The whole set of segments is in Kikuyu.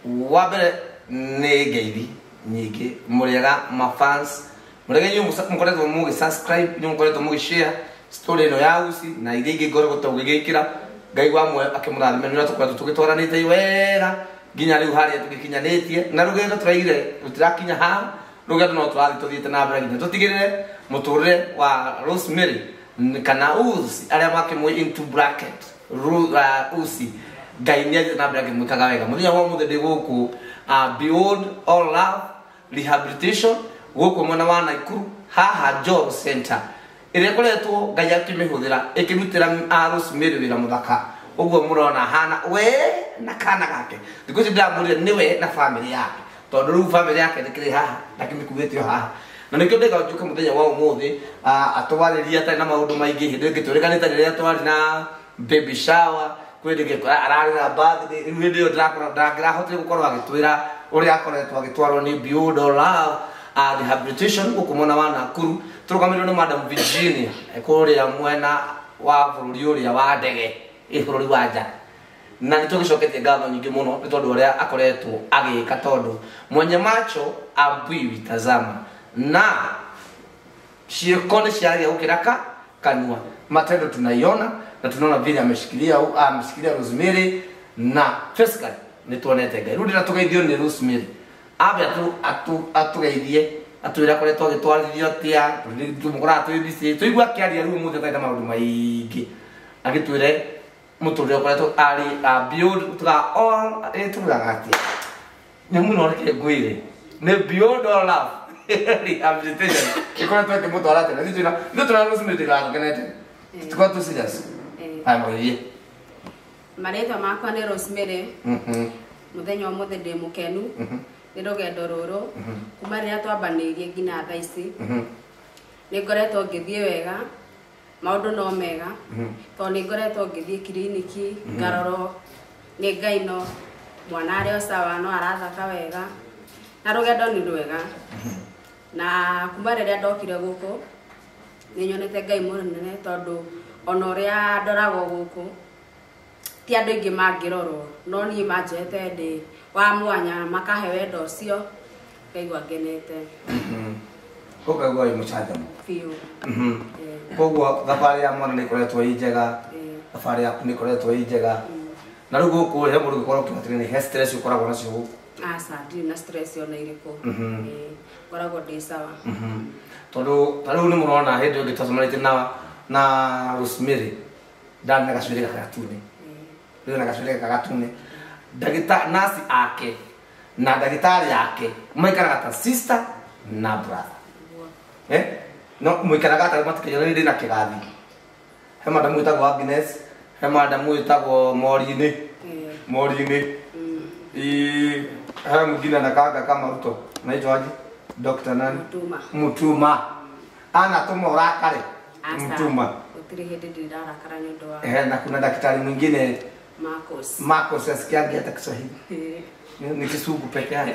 Wa mbere nĩ ngeithi nyingĩ mũrĩega mafans mũrĩega inyuĩ mũkoretwo mũgĩ subscribe, inyuĩ mũkoretwo mũgĩ share story ĩno ya Uci na iria ingĩ ngoragwo tũgĩgĩkĩra. Ngai wa muoyo akĩmũrathime nĩ ũrĩa tũkoretwo tũgĩtwaranĩte wega nginya rĩu harĩa tũgĩkinyanĩtie na rũgendo tũraigire rũtirakinya haha, rũgendo no tũrathiĩ tũthiĩte na mbere nginya tũtigĩrĩre mũtũrĩre wa Rosemary kana Uci arĩa makĩmũĩ into bracket Uci Ngai nĩ athiĩte na mbere akĩmwĩkaga wega. Mũthenya wa ũmũthĩ ndĩ gũkũ Beyond All Love Rehabilitation gũkũ mwena wa Nakuru haha Job Center ĩrĩa ĩkoretwo Ngai akĩmĩhũthĩra ĩkĩrutĩra Rosemary wĩra mũthaka ũguo mũrona hana we na kana gake. Thikũ ici ndĩramwĩrire nĩwe na family yake tondũ rĩu family yake ndĩkĩrĩ haha ndakĩmĩkuĩte o haha na nĩkĩo ndĩga njuke mũthenya wa ũmũthĩ atwarĩrie atarĩ na maũndũ maingĩ. Hĩndĩ ĩngĩ twĩrĩkanĩte rĩrĩa twarĩ na baby shower kwĩ hĩndĩ ĩngĩ ararĩ na birthday, rĩu hĩndĩ ĩyo ndangĩrahotire gũkorwo agĩtwĩra ũrĩa akoretwo agĩtwarwo nĩ Beyond All Love Rehabilitation gũkũ mwena wa Nakuru tũrũgamĩrĩirwo nĩ Madam Virginia kũrĩa mwena wa bũrũri ũrĩa wa ndege ĩ bũrũri wa nja na nĩ tũgĩcoketie ngatho nyingĩ mũno nĩ tondũ ũrĩa akoretwo agĩka tondũ mwenye macho ambiwi tazama na ciĩko nĩ ciaragia gũkĩra kanua. Matendo tunaiona na tunaona vile ameshikilia Rosemary na physically nĩ tuonete Ngai. Rĩu ndĩra tũgeithio nĩ Rosemary ambe atũgeithie atwĩre akoretwo agĩtwarithio atĩa tũmũkoraga twĩ busy tũigua akĩaria rĩu ũmũthĩ atarĩ na maũndũ maingĩ agĩtwĩre mũtũrĩre ũkoretwo arĩ Beyond tuga all tugaga atĩa nyamũ ĩno reke ngwĩre nĩ Beyond All Love Rehabilitation ĩkoretwo ĩkĩmũtwara atĩa na ithuĩ twĩna Rosemary tũikarage tũkenete tũkorwo tũ serious. Aya mũgeithie. Marĩtwa makwa nĩ Rosemary. Mũthenya ũmũthĩ ndĩ mũkenu nĩ rũgendo rũrũ kuma rĩrĩa twambanĩirie nginya thaa ici nĩ ngoretwo ngĩthiĩ wega, maũndũ no mega tondũ nĩ ngoretwo ngĩthiĩ kiriniki ngarorwo nĩ Ngai no mwana arĩ o sawa no arathaka wega na rũgendo nĩ rwega na kuma rĩrĩa ndokire gũkũ nĩ nyonete Ngai mũnene tondũ ona ũrĩa ndoragwo gũkũ ti andũ aingĩ mangĩrorwo no niĩ manjete ndĩ wa mwanya makahe wendo ũcio ngaigua ngenete. Ũkaigua wĩ mũcanjamũku biũ. Koguo thabarĩ ya mwana nĩ ĩkoretwo ĩ njega, thabarĩ yaku nĩ ĩkoretwo ĩ njega na rĩu gũkũ he mũndũ ũngĩkorwo ũkiuga atĩrĩrĩ he stress ũkoragwo nacio gũkũ? Aca, ndirĩ na stress ona ĩrĩkũ, ngoragwo ndĩ sawa tondũ ta rĩu nĩ mũrona hĩndĩ ĩngĩ twacemanĩtie na Rosemary ndarĩ na gacuĩrĩ gaka gatune, rĩu na gacuĩrĩ gaka gatune ndagĩtarĩ nasi ake na ndagĩtarĩ ake maikaraga ta sister na brother no mũikaraga ta matikĩnyona ndĩ na kĩgathi. He madamu wĩtagwo Agnes, he madamu wĩtagwo Morini Morini he mwingine anakaanga kama Ruto naitwa aje Dr. nani Mutuma. Mutuma anatuma urakare Mutuma gũtirĩ hĩndĩ ndĩrarakara nĩ ũndũ wa na kuna daktari mwingine Marcos. Marcos asikiangi hata Kiswahili ni Kisugu peke yake.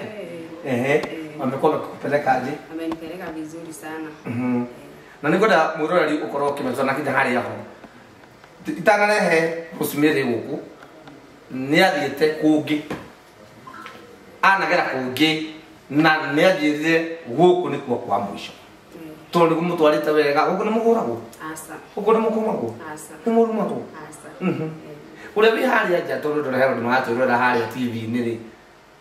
Amekuwa amekupeleka aje? Amenipeleka vizuri sana. Na nĩngwenda mwĩroreri ũkorwo ũkĩmenya na kinya harĩa ho itanarehe Rosemary gũkũ nĩ athiĩte kũngĩ anagera kũngĩ na nĩ anjĩrire gũkũ nĩkuo kwa mũico tondũ nĩguo mũtwarĩte wega. Gũkũ nĩ mũhũragwo? Aca. Gũkũ nĩ mũkomagwo? Aca. Nĩ mũrumagwo? Aca. Ũrĩa wĩ harĩa nja tondũ ndũrehe andũ maratwĩrorera harĩa TV-inĩ rĩ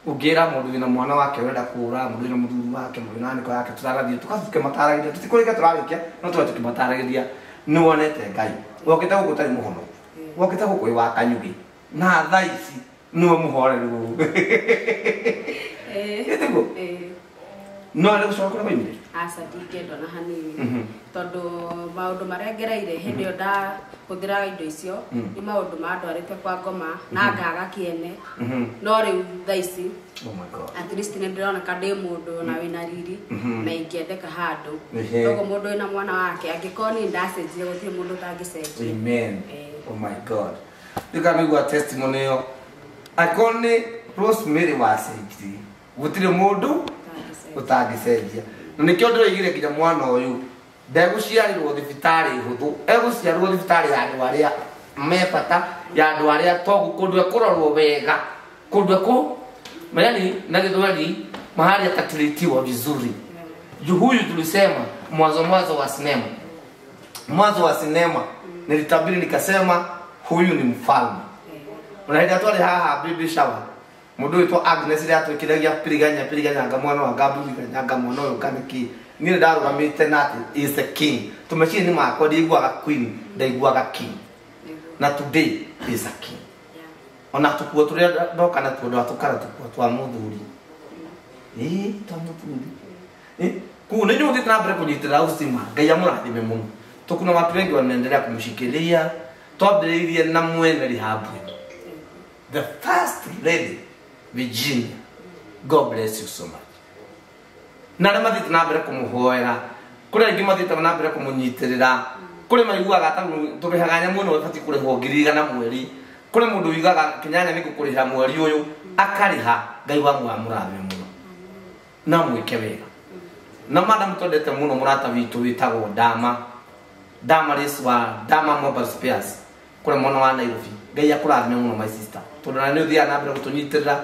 ũngĩra mũndũ wĩna mwana wake ũrenda kũra, mũndũ wĩna mũthuri wake, mũndũ wĩna nĩko yake tũrarathiĩ tũkamataragĩria tũtikũrĩkia tũrarĩkia no tũra tũkĩmataragĩria nĩ wonete Ngai wokĩte gũkũ ũtarĩ mũhonoku wokĩte gũkũ wĩ wa kanyugĩ na thaa ici nĩwe mũhoreru gũkũ. Ĩtiguo? No arĩ gũcoka kũrĩa waumire? Aca, ndingĩenda ona hanini tondũ maũndũ marĩa ngereire hĩndĩ ĩyo ndahũthĩraga indo icio nĩ maũndũ mandwarĩte kwa ngoma na ngaga kĩene no rĩu thaa ici Oh my God. at least nĩ ndĩroneka ndĩ mũndũ na wĩna riri na ingĩendeka handũ. Koguo mũndũ wĩna mwana wake angĩkorwo niĩ ndacenjire gũtirĩ mũndũ ũtangĩcenjia. Amen. Oh my God. Ndĩkamĩigua testimony ĩyo angĩkorwo nĩ Rosemary wacenjirie gũtirĩ mũndũ ũtangĩcenjia na nĩkĩo ndĩroigire nginya mwana ũyũ ndegũciarĩrwo thibitarĩ hũthũ, egũciarĩrwo thibitarĩ ya andũ arĩa me bata, ya andũ arĩa togu, kũndũ ekũrorwo wega, kũndũ ekũ Yani na Githweri mahali atatritiwa vizuri. Juu huyu tulisema mwanzo wa sinema. Mwanzo wa sinema nilitabiri nikasema huyu ni mfalme. Unaenda tu haha baby shower. Mundu witwo Agnes ria atwikiragia piriganya anga mwana wa Gabu anga mwana uyu kaniki. Ni ndarugamite na ati is the king. Tumechini ni makwa ndiguaga queen, ndaiguaga king. Na today is a king. Ona tukuo turia ndoka na tuo ndatukara tukuo twa muthuri. Twa muthuri. Kuu nĩ nyũthĩte na mbere kũnyitĩrĩra ucima Ngai amũrathime mũno. Tukuna watu wengi wanaendelea kumshikilia. Twambĩrĩirie na mwene rehab. The first lady Virginia, God bless you so much. Na arĩa mathiĩte na mbere kũmũhoera, kũrĩ aingĩ mathiĩte na mbere kũmũnyitĩrĩra, kũrĩ maiguaga ta tũrĩhaga nyamũ ĩno ĩbatiĩ kũrĩhwo 100,000 mweri, kũrĩ mũndũ uigaga kĩnyanya nĩ ngũkũrĩha mweri ũyũ akarĩha. Ngai wa muoyo amũrathime mũno na mwĩke wega. Na madam twendete mũno mũrata witũ wĩtagwo Dama Damaris wa Dama Mobile Spares kũrĩ mwena wa Nairobi. Ngai akũrathime mũno my sister, tondũ na nĩ ũthiaga na mbere gũtũnyitĩrĩra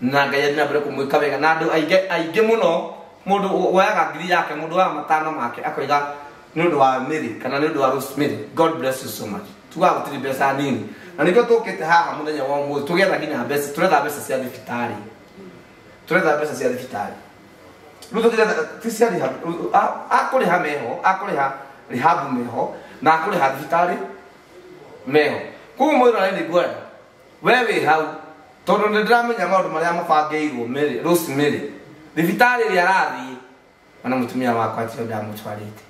na Ngai athiĩ na mbere kũmwĩka wega. Na andũ aingĩ mũno mũndũ woyaga 1,000 yake, mũndũ woyaga 5 make akoiga nĩ ũndũ wa Mary kana nĩ ũndũ wa Rosemary. God bless you so much. Tugaga gũtirĩ mbeca nini, na nĩkĩo tũkĩte haha mũthenya wa ũmũthĩ tũgĩetha nginya mbeca. Tũretha mbeca cia thibitarĩ, tũretha mbeca cia thibitarĩ. Rĩu tũtiretha ti cia rehab, akũrĩha meho, akũrĩha rehab meho na akũrĩha thibitarĩ meho. Koguo mwĩrore nĩ nguoya we wĩ hau, tondũ nĩ ndĩramenya maũndũ marĩa mabangĩirwo Mary, Rosemary thibitarĩ ĩrĩa arathiĩ, ona mũtumia wakwa tio ndamũtwarĩte,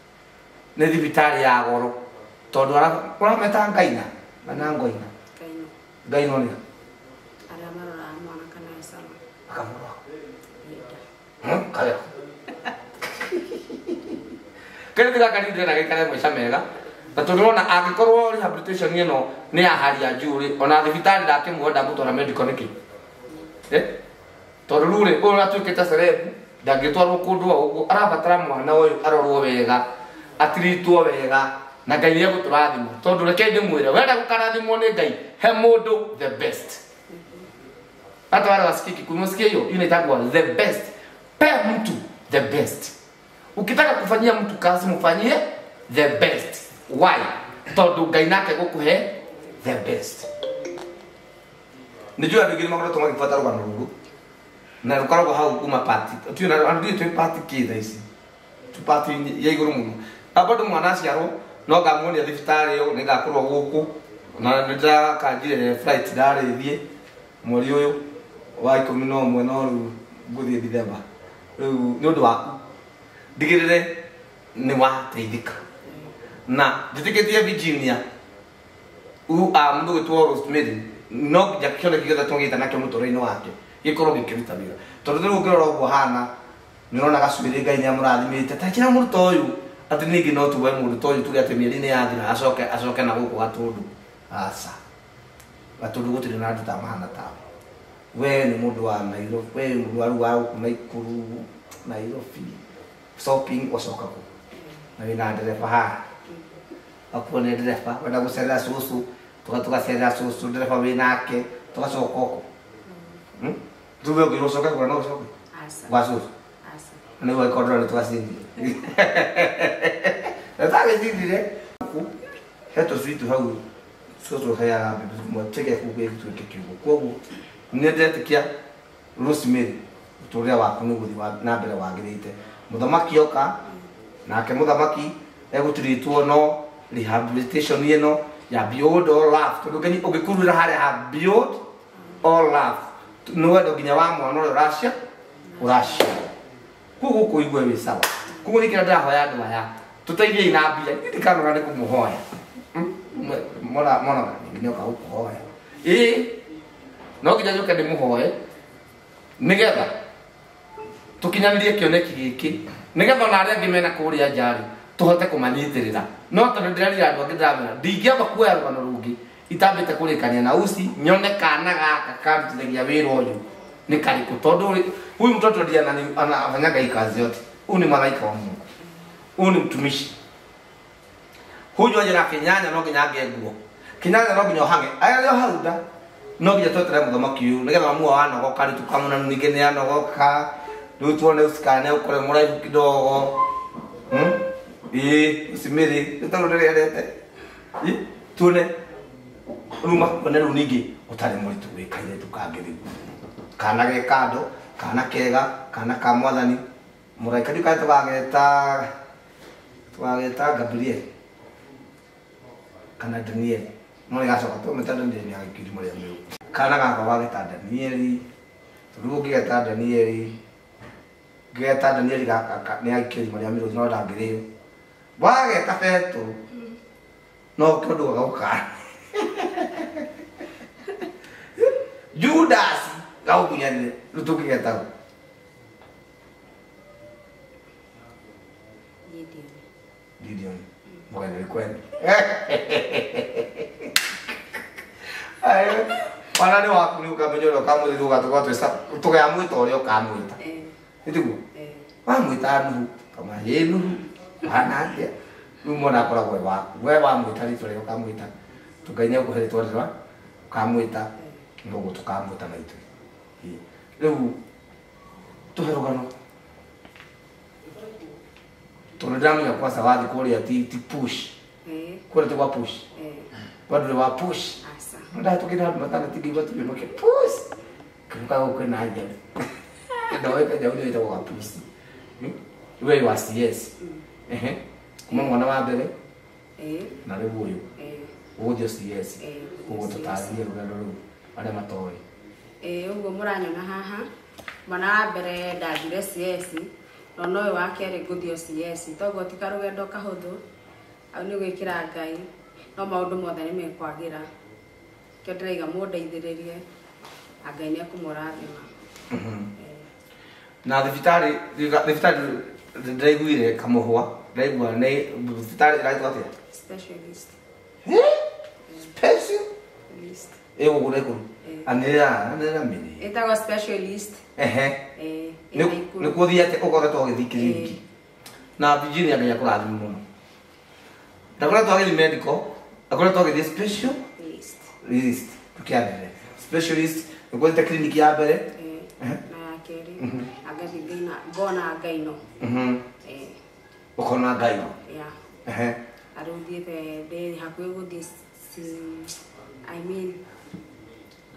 nĩ thibitarĩ ya goro, tondũ ũrameta Ngaina kana Ngoina? Ngaino nĩ arĩa maroraga mwana kana e sawa akamũrora kaya kĩrĩa gaka nĩ ndĩrenda gĩikare maica mega. Na tondũ ũrona angĩkorwo rehabilitation ĩno nĩ ya hali ya juu rĩ, ona thibitarĩ ndakĩmuona ndamũtwara medical nĩkĩ? Tondũ rĩu rĩ, ũyũ ũratuĩkĩte celeb ndangĩtwarwo kũndũ o ũguo, arabatara mwana ũyũ arorwo wega, atiritwo wega, na Ngai nĩ egũtũrathima. Tondũ reke ndĩmwĩre, wenda gũkarathimwo nĩ Ngai, he mũndũ the best. Hata wale wasikii Kikuyu, msikie hiyo, hiyo inaitwa the best. Pe mtu the best. Ukitaka kufanyia mtu kazi mfanyie the best. Why? Tondu Ngai nake gukuhe the best. Nijua andu ngiri makoretwo magĩbuata rũgano rũrũ na rũkoragwo hau kuma party. Tuĩ na andu twĩ party kĩ thaa ici, twĩ party ya igũrũ mũno. Na bado mwana aciarwo no ngamuonia thibitarĩ ĩyo, nĩngakorwo gũkũ na nĩndĩrakanjire flight ndarĩthiĩ mweri ũyũ wa 11, no rĩu ngũthiĩ Dithemba. Rĩu nĩ ũndũ waku ndigĩrĩre nĩ wateithĩka. Na njĩtĩkĩtie Virginia mũndũ gwĩtwo Rosemary no nginya kĩoneki gĩothe twagĩte nakĩo mũtũrĩre-inĩ wake gĩkorwo gĩkĩruta wĩra. Tondũ rĩu ũngĩrora ũguo hana nĩ ũrona gacuĩrĩ Ngai nĩamũrathimĩte. Ta njĩra mũndũ ta ũyũ atĩ ningĩ no tuwe mũndũ ta ũyũ tuge atĩ mĩeri nĩ yathira acoke na gũkũ Gatũndũ. Aca, Gatũndũ gũtirĩ na andũ ta mahana tawe. We nĩ mũndũ wa Nairobi, we nĩ mũrwaru wa gũkũ Naikuru, Nairobi, shopping ũcoka kũ na wĩna ndereba haha akuo nĩ ndereba wenda gũcerera cũcũ tũgacerera cũcũ ndereba wĩnake tũgacoka ũkũ. Tuge ũngĩrwo ũcoke kũrĩa no ũcoke gwa cũcũ nĩguo ĩkondora nĩ twacindire. Na twagĩcindire he tũcui tũ hau cũcũ heaga mbembe tũke kũu gĩtuĩke kiugo. Koguo nĩ ndetĩkia Rosemary ũtũũrĩre waku nĩ ũgũthiĩ na mbere wagĩrĩte. Mũthamaki oka nake mũthamaki egũtiritwo no rehabilitation ĩno ya beyond all love, tondũ nginya ũngĩkururĩra harĩa ha beyond all love nĩ wendo nginya wa mwana ũrĩa ũracia. Koguo gũkũ igue wĩ sawa. Koguo nĩkĩo ndĩrahoya andũ aya tũteithiei na mbia, ndikanora nĩ kũmũhoya. Mona mona nĩ oka gũkũhoya. Ĩĩ no nginya njũke ndĩmũhoe nĩgetha tũkinyanĩrie kĩoneki gĩkĩ, nĩgetha ona arĩa angĩ mena kũrĩa nja rĩ tũhote kũmanyitĩrĩra. No tondũ ndĩrerire andũ angĩ ndĩramera ndingĩamba kuoya rũgano rũngĩ itambĩte kũrĩkania na uci nyone kana gaka karutithagia wĩra ũyũ nĩ karĩkũ, tondũ huyu mtoto ndiye anafanyaga hii kazi yote. Huyu ni malaika wa Mungu, huyu ni mtumishi. Huyu aje na kinyanya no nginya ange nguo, kinyanya no nginya ũhange aya rĩo hau nda No nginya tweterere mũthamaki ũyũ nĩgetha mamu wao anogoka rĩu tũkamũona ningĩ nĩ anogoka rĩu tuone usikana nĩ ũkore mũraihu kidogo. Ĩĩ Rosemary nĩ tondũ ndĩrĩendete. Tuone rĩu makone rĩu ningĩ ũtarĩ mũritũ gwĩ kairĩtu kangĩ rĩu. Kana ge kando, kana kega, kana ka mwathani. Mũraika ndiũ kana tũgageta Gabriel kana Daniel. No nĩgacoka tũmĩta Daniel nĩ agĩkiri marĩa meu. Kana gakwa gageta Danieli, tondũ ũngĩgeta Danieli, ngĩgeta Danieli gaka nĩ agĩkiri marĩa meu no ndangĩrĩo. Wageta Petero no kĩndũ gagũkana. Judas gagũkunyanire rĩu tũngĩgeta ũ? Gideon. Mũgeni kwenu. Mwana nĩ waku nĩ ũkamenya ũrĩa ũkamũthitha ũgatũkorwo tũkamwĩta ũrĩa ũkamwĩta. Nĩ tiguo? Wamwĩta Nuhu, kama ĩ Nuhu, hana atĩa? Rĩu mwana akoragwo e waku. We wamwĩta rĩtwa rĩrĩa ũkamwĩta, Ngai nĩ egũkũhe rĩtwa rĩrĩa ũkamwĩta, noguo tũkamwĩta na ithuĩ. Rĩu tũhe rũgano. Tondũ ndĩramenya kwanza wathiĩ kũrĩa ti push. Kũrĩa ti gwa push. Bado wa push. Ndatũkĩra andũ matana tingĩigua tũgĩũke push. Kĩruka gũkũ na nja. Ndoĩ kanya ũrĩa wĩtagwo wa push. We wa CS. Ehe. Kuma mwana wa mbere. Na rĩu ũyũ. Ũgũthiĩ CS. Ũguo tũtarĩrie rũgano rũu arĩa matoĩ. Ũguo mũranyona haha. Mwana wa mbere ndathire CS. No no ũyũ wa kerĩ ngũthiĩ CS. Toguo ti karũgendo kahũthũ. Hau nĩ gwĩkĩra Ngai. No maũndũ mothe nĩ mekwagĩra. Kĩo ndĩraiga mũndeithĩrĩrie na Ngai nĩ ekũmũrathima. Na thibitarĩ ndĩraiguire kamũhwa, ndĩraigua nĩ thibitarĩ ĩraitwo atĩa? Specialist. Specialist. Ĩ gũkũ Naikuru. Anĩrĩra mĩrĩ. Ĩtagwo specialist. Ehe. Nĩ kũthiĩ atĩa ũkoretwo ũgĩthiĩ kiriniki? Na Virginia Ngai akũrathime mũno. Ndakoretwo agĩthiĩ medical, akoretwo agĩthiĩ specialist. Tũkĩambĩrĩria. Specialist, nĩkũthiĩte kiriniki ya mbere. Na ya kerĩ. Agathiĩ ngona Ngai no. Ũkona Ngai no. Yeah. Na rĩu thiĩte ndĩ hakuhĩ gũthiĩ I mean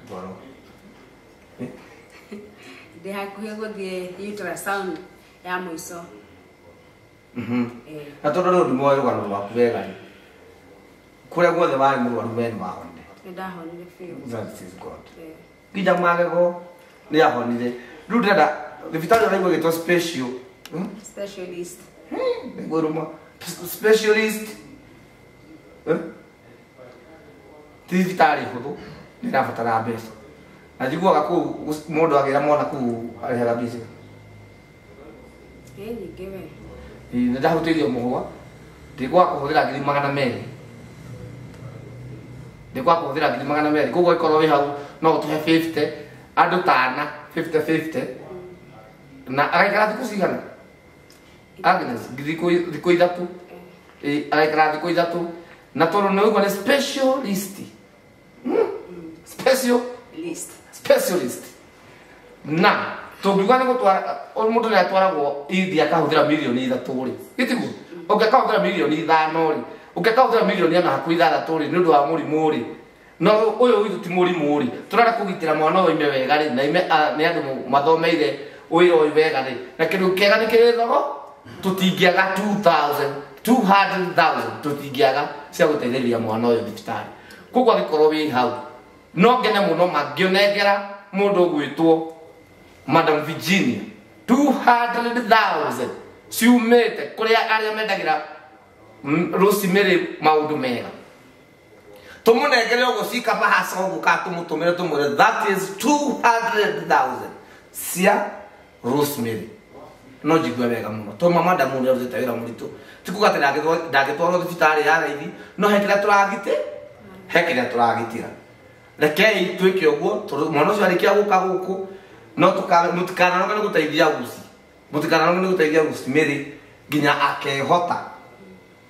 Ndwaro. Ndĩ hakuhĩ gũthiĩ ultrasound ya mũico. Na tondũ rĩu ndimoĩ rũgano rwaku wega rĩ, kũrĩa guothe warĩ mũrwaru we nĩ wahonire. Nĩ ndahonire biũ. That is God. Nginya magego nĩ ahonire. Rĩu ndĩrenda thibitarĩ ũraigua ĩgĩtwo special. Specialist. Nĩngwĩrũma. Specialist. Ti thibitarĩ hũthũ, nĩ ĩrabatara mbeca. Na njiguaga kũu mũndũ agĩra mwana kũu arĩhaga mbeca. Nyingĩ we. Nĩ ndahutĩirio mũhwa, ndikwaga kũhũthĩra 200,000. Ndikwaga kũhũthĩra 200,000. Koguo ĩkorwo wĩ hau no ũtũhe 50, andũ tana 50-50. Na agaikara thikũ cigana? Agnes, thikũ ithatũ. Agaikara thikũ ithatũ. Na tondũ nĩ ũguo nĩ specialist. Specialist. Specialist. Na tũngiuga nĩ gũtwara mũndũ nĩ atwaragwo India akahũthĩra 3 million rĩ. Gĩtiguo? Ũngĩkahũthĩra 5 million rĩ, ũngĩkahũthĩra 4 million rĩ nĩ ũndũ wa mũrimũ rĩ. No ũyũ witũ ti mũrimũ rĩ. Tũrenda kũgitĩra mwana ũyũ oime wega rĩ, na ime nĩ andũ mathomeire wĩra ũyũ wega rĩ. Na kĩndũ kĩega nĩ kĩrĩ thoko, tũtingĩaga 200,000 tũtingĩaga cia gũteithĩrĩria mwana ũyũ thibitarĩ. Koguo angĩkorwo wĩ hau, no ngene mũno mangĩonengera mũndũ ũgwĩtwo Madam Virginia 200,000 ciumĩte kũrĩa arĩa mendagĩra Rosemary maũndũ mega. Tũmũnengere ũguo cikaba haca ũguo ka tũmũtũmĩre tũmwĩre that is 200,000 cia Rosemary. No njigue wega mũno tondũ mama Adamu nĩ arutĩte wĩra mũritũ. Ti kuga atĩ ndangĩtwarwo thibitarĩ ya raithi, no he kĩrĩa tũragitĩ, he kĩrĩa tũragitĩra. Rekei twĩke ũguo tondũ mwana ũcio arĩkia gũka gũkũ no mũtikananoge nĩ gũteithia Uci. Mũtikananoge nĩ gũteithia Rosemary nginya akehota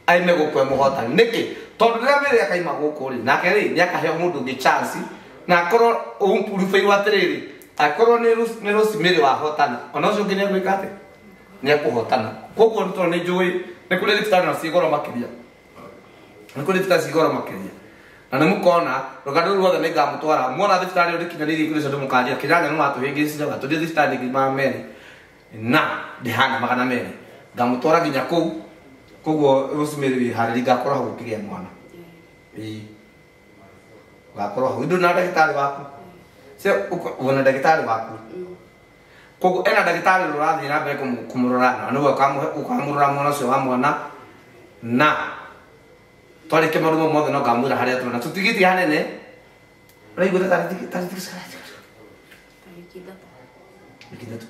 aime gũkũ e mũhotani. Nĩkĩ? Tondũ rĩrĩa Mary akaima gũkũ rĩ, nake rĩ nĩ akaheo mũndũ ũngĩ chance Na akorwo ũrubĩirwo atĩrĩrĩ, akorwo nĩ Rosemary wahotana, ona ũcio ũngĩ nĩegwĩka atĩa? Nĩekũhotana. Koguo nĩ tondũ nĩ njũĩ nĩ kũrĩ thibitarĩ na ciĩ goro makĩria. Nĩ kũrĩ thibitarĩ ciĩ goro makĩria. Na nĩ mũkona rũgano rũu ruothe nĩ ngamũtwara. Muona thibitarĩ ĩyo ndĩkinyanĩirie ikĩro icio ndĩmũkanjĩra Kĩnyanya nĩ watũhĩngĩcire watũthiĩ thibitarĩ ngiri 200 na ndĩhana 200. Ngamũtwara nginya kũu. Koguo Rosemary wĩharĩrie ngakorwo hau ũkĩgĩa mwana. Ĩĩ. Ngakorwo hau. Ndũ na ndagĩtarĩ waku. Se wona ndagĩtarĩ waku. Koguo ena ndagĩtarĩ ũrathiĩ na mbere kũmũrora na nĩwe ũkamũrora mwana ũcio wa mwana na twarĩkia maũndũ mothe no ngamwĩra harĩa tũrĩ na tũtigĩtie hanene. Ũraigua ta tarĩki Tarĩki ithatũ. Wiki ithatũ.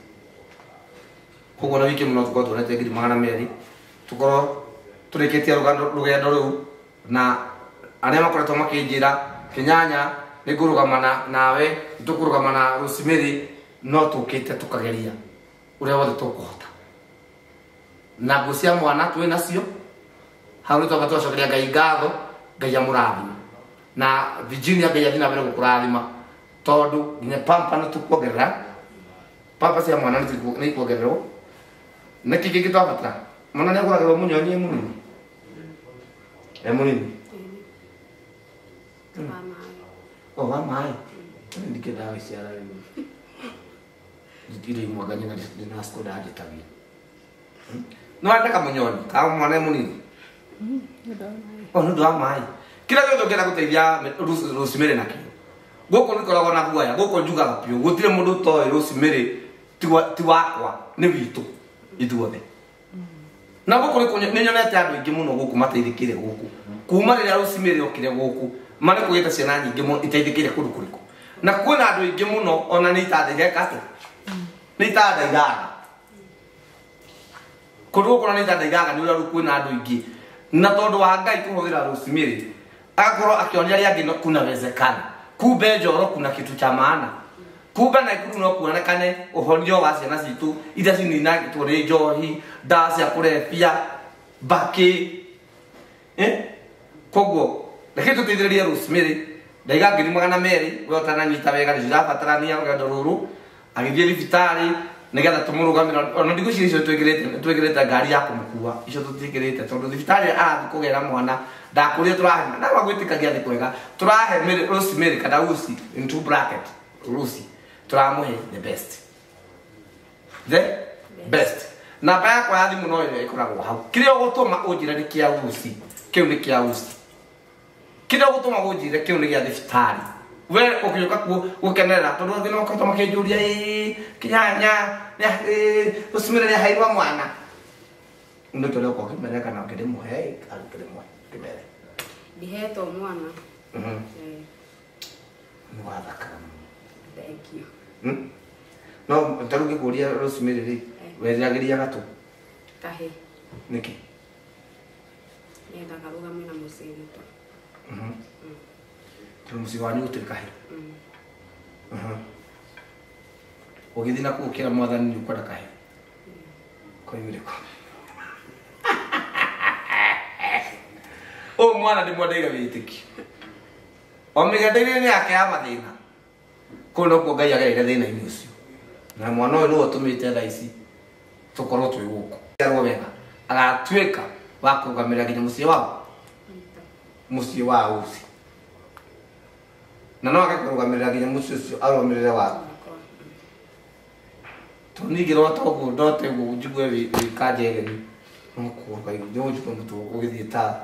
Koguo na wiki mũno tũkorwo tuonete ngiri 200 tũkorwo tũrĩkĩtie rũgendo rũu na arĩa makoretwo makĩnjĩra Kĩnyanya nĩ ngũrũgama nawe nĩtũkũrũgama na Rosemary no tũkĩte tũkageria ũrĩa wothe tũkũhota. Na nguo cia mwana twĩ nacio hau nĩ twamba tũgacokeria Ngai ngatho, Ngai amũrathime. Na Virginia Ngai athiĩ na mbere gũkũrathima tondũ nginya pampa nĩ tũkuongerera, pampa cia mwana nĩ ikuongererwo. Nĩkĩ kĩngĩ twabatara? Mwana nĩ agũragĩrwo mũnyonyi e mũnini? E mũnini? Wa maĩ. O wa maĩ. Ndikĩendaga gũciara rĩu. Irio imwe anga nyina ndĩna Skoda anjĩtagia. No wende kamũnyoni ka mwana e mũnini? O nĩ ũndũ wa maĩ. Kĩrĩa gĩothe ũngĩenda gũteithia Rosemary nakĩo. Gũkũ nĩkoragwo na guoya, gũkũ njugaga biũ, gũtirĩ mũndũ ũtoĩ Rosemary ti wakwa, nĩ witũ ithuothe. Na gũkũ nĩ nyonete andũ aingĩ mũno gũkũ mateithĩkĩire gũkũ. Kuma rĩrĩa Rosemary okire gũkũ, ma nĩ kũgĩte ciana nyingĩ mũno iteithĩkĩire kũndũ kũrĩkũ. Na kwĩna andũ aingĩ mũno ona nĩ itanda ireka atĩa? Nĩ itanda iraga. Kũndũ gũkũ ona nĩ itanda iraga nĩ ũrĩa rĩu kwĩna andũ aingĩ. Na tondũ wa Ngai kũhũthĩra Rosemary, agakorwo akĩonia arĩa angĩ kuna wezekana. Kumbe Njoro kuna kitu cha maana. Kumbe Naikuru no kuonekane ũhonio wa ciana citũ iria cininagĩtwo nĩ njohi, ndawa cia kũrebia, mbakĩ. Koguo reke tũteithĩrĩrie Rosemary. Ndaiga ngiri 200 we ũtananyita wega nĩ cirabatarania rũgendo rũrũ agĩthiĩ thibitarĩ nĩgetha tũmũrũgamĩre. Ona ndigwĩciria icio twĩkĩrĩte ngari ya kũmũkua, icio tũtiĩkĩrĩte tondũ thibitarĩ arathiĩ kũgera mwana ndakũrĩa tũrahe na wa gwĩtĩkagia nĩ kwega tũrahe Rosemary kana Lucy in two bracket Lucy tũramũhe the best, the best. Namba yakwa ya thimũ no ĩyo ĩkoragwo hau. Kĩrĩa ũgũtũma ũnjĩre nĩ kĩa Lucy, kĩu nĩ kĩa Lucy. Kĩrĩa ũgũtũma ũnjĩre kĩu nĩ gĩa thibitarĩ. We ũgĩũka gũkenerera tondũ angĩ no makoretwo makĩnjũria, ĩĩ, Kĩnyanya, Rosemary nĩ aheirwo mwana. Nĩ ũndũ ũrĩa ũkorwo ũkĩmere kana ũkĩrĩmũhe, kana ũkĩrĩmũhe, ũkĩmere. Ndihetwo mwana. Nĩ wathakara mũno. Thank you. No ta rĩu ngĩkũria Rosemary rĩ, weriragĩria gatũ? Kahĩ. Nĩkĩ? Nĩgetha karũgame na mũciĩ witũ. Tondũ mũciĩ wanyu gũtirĩ kahĩ? Ũgĩthiĩ na kũu ũkĩra mwathani nĩ ũkwenda kahĩ? Koimire kũ? Ũyũ mwana ndĩmwendeire wĩtĩkio. O mĩgenda-inĩ yake ya mathĩna. Kũu nokuo Ngai agereire thĩna-inĩ ũcio. Na mwana ũyũ nĩwe ũtũmĩte thaa ici tũkorwo twĩ gũkũ. Aciarwo wega, agatuĩka wa kũrũgamĩrĩra nginya mũciĩ wao. Mũciĩ wa Lucy. Na no age kũrũgamĩrĩra nginya mũciĩ ũcio arũgamĩrĩre waku. Tondũ niĩ ngĩrota ũguo ndote ũguo njigue wĩ kanjegeni. No kũgũrũka igũrũ, no njigue mũtwe ũgĩthiĩ ta.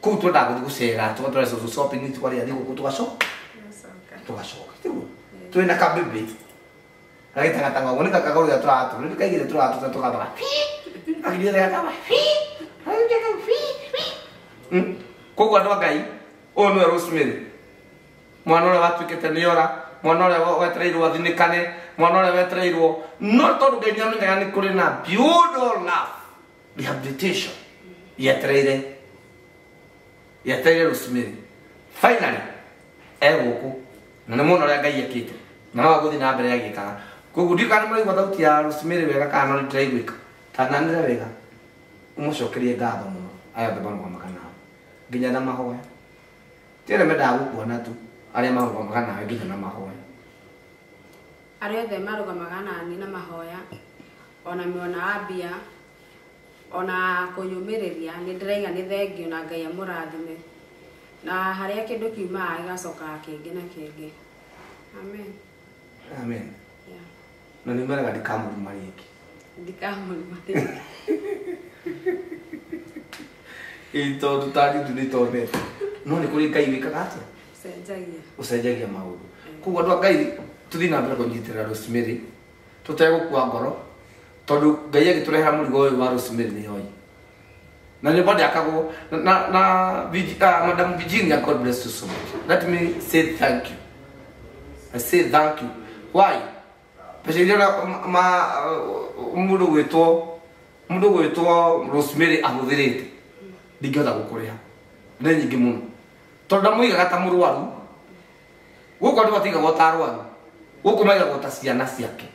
Kũu twendaga gũthiĩ gũcera, tũgatwara cũcũ shopping, tũkarĩa thigũkũ, tũgacoka. Tũgacoka. Tiguo? Twĩna kabebe. Gagĩtangatanga ũguo, nĩ gakagũrũ gĩa tũratũ, nĩ kaigĩre tũratũ tũgathaga. Gakĩgĩre gakaba. Koguo andũ a Ngai, ũyũ nĩwe Rosemary. Mwana ũrĩa watuĩkĩte nĩ ora, mwana ũrĩa wetereirwo athinĩkane, mwana ũrĩa wetereirwo, no tondũ Ngai nĩamenyaga nĩ kũrĩ na beautiful love, rehabilitation, yetereire Rosemary. Finally, e gũkũ, na nĩ muona ũrĩa Ngai ekĩte, na no agũthiĩ na mbere agĩkaga. Koguo ndiũĩ kana nĩmũraigua thauti ya Rosemary wega kana no ndĩraiguĩka. Tananĩra wega, ũmũcokerie ngatho mũno, aya othe marũgamaga nawe. Nginya na mahoya. Ti arĩa mendaga gũkuona tu. Arĩa marũgamaga nawe nginya na mahoya. Arĩa othe marũgamaga nani na mahoya ona mĩona wa mbia ona kũnyũmĩrĩria nĩ ndĩraiga nĩ thengiũ na Ngai amũrathime na harĩa kĩndũ kiumaga gĩgacokaga kĩngĩ na kĩngĩ. Amen. Amen. Yeah. Na nĩ meraga ndikamũruma rĩngĩ. Ndikamũruma rĩngĩ. Ĩ tondũ ta njutu nĩ tonete. No nĩ kũrĩ Ngai wĩkaga atĩa? Ũcenjagia. Ũcenjagia maũndũ. Koguo andũ a Ngai tũthiĩ na mbere kũnyitĩrĩra Rosemary tũtegũkua ngoro tondũ Ngai agĩtũrehera mũrigo ũyũ wa Rosemary nĩ oĩ. Na nyũmba ndĩakagwo na Madam Virginia, God bless you so much. Let me say thank you. I say thank you. Why? Mbeca iria mũndũ gwĩtwo Rosemary ahũthĩrĩte ndingĩhota gũkũrĩha. Nĩ nyingĩ mũno. Tondũ ndamũigaga ta mũrwaru. Gũkũ andũ matigagwo ta arwaru. Gũkũ maigagwo ta ciana ciake.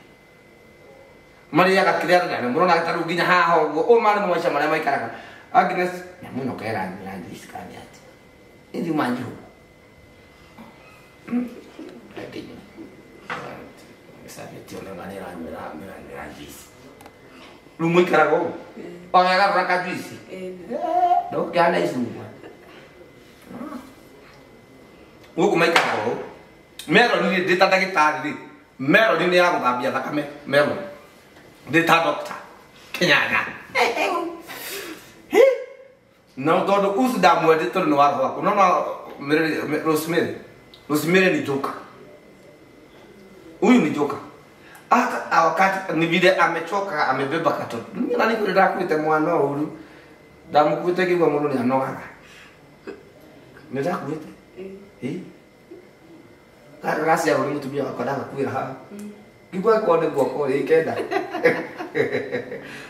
Marĩaga kĩrĩa arenda. Mũrona ta rĩu nginya haha ũguo. Ũũ marĩ maica marĩa maikaraga. Agnes, nyamũ ĩno kaĩranyuĩra njuici kana nĩ atĩa? Ĩthiĩ manjihũ. Rĩu mũikaraga ũguo. O wega ka njuici. Ndũkĩhana icungwa. Gũkũ maikaraga ũũ. Meroni ndĩ ta ndagĩtarĩ rĩ. Meroni nĩ ya gũthambia thakame. Meroni. Ndĩ ta doctor. Kenyatta. No tondũ uci ndamwendete tondũ nĩ wa roho waku. No Rosemary. Rosemary ni joka. Huyu ni joka. Hata wakati ni vile amechoka amebeba katoto. Mimi nani kule ndakuite mwana uru. Ndamukuite kigwa mũndũ nĩ anogaga. Nĩ ndakuite. Eh. Gaka gaciarwo nĩ mũtumia wakwa ndagakuĩra haha. Ngigua kwa nĩ guoko ĩ kenda.